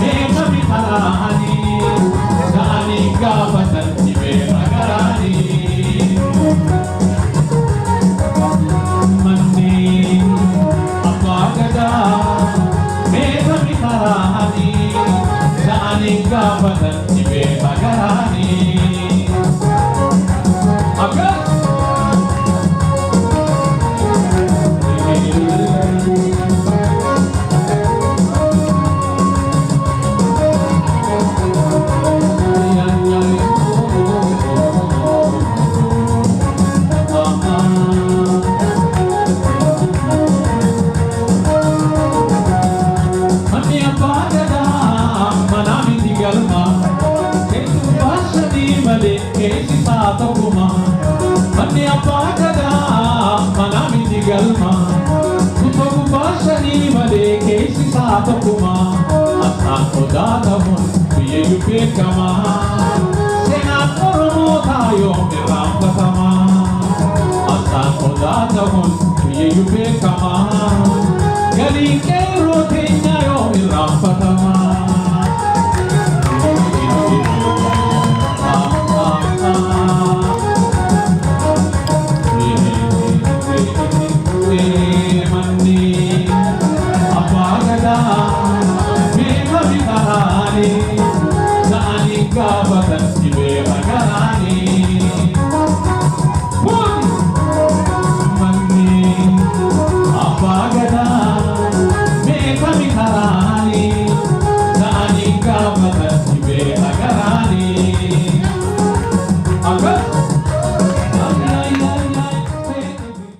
meeqami karaanii ta'anii gaafatan dhibee magaraanii. Manni abbaa gadaa meeqami karaanii ta'anii gaafatan dhibee magaraanii. Akkas. Manni abbaa gadaa mana miti galma, keessumaa shanii malee keessi isaa tokkuma. Manni abbaa gadaa mana miti galma, kutoo gubbaa shanii malee keessi isaa tokkuma. Asxaan odaa ta'uun biyyayyuu beekama. Seenaan Oromootaa yoom irraanfatama? Asxaan odaa ta'uun biyyayyuu beekama. Galii qeerroo teenya.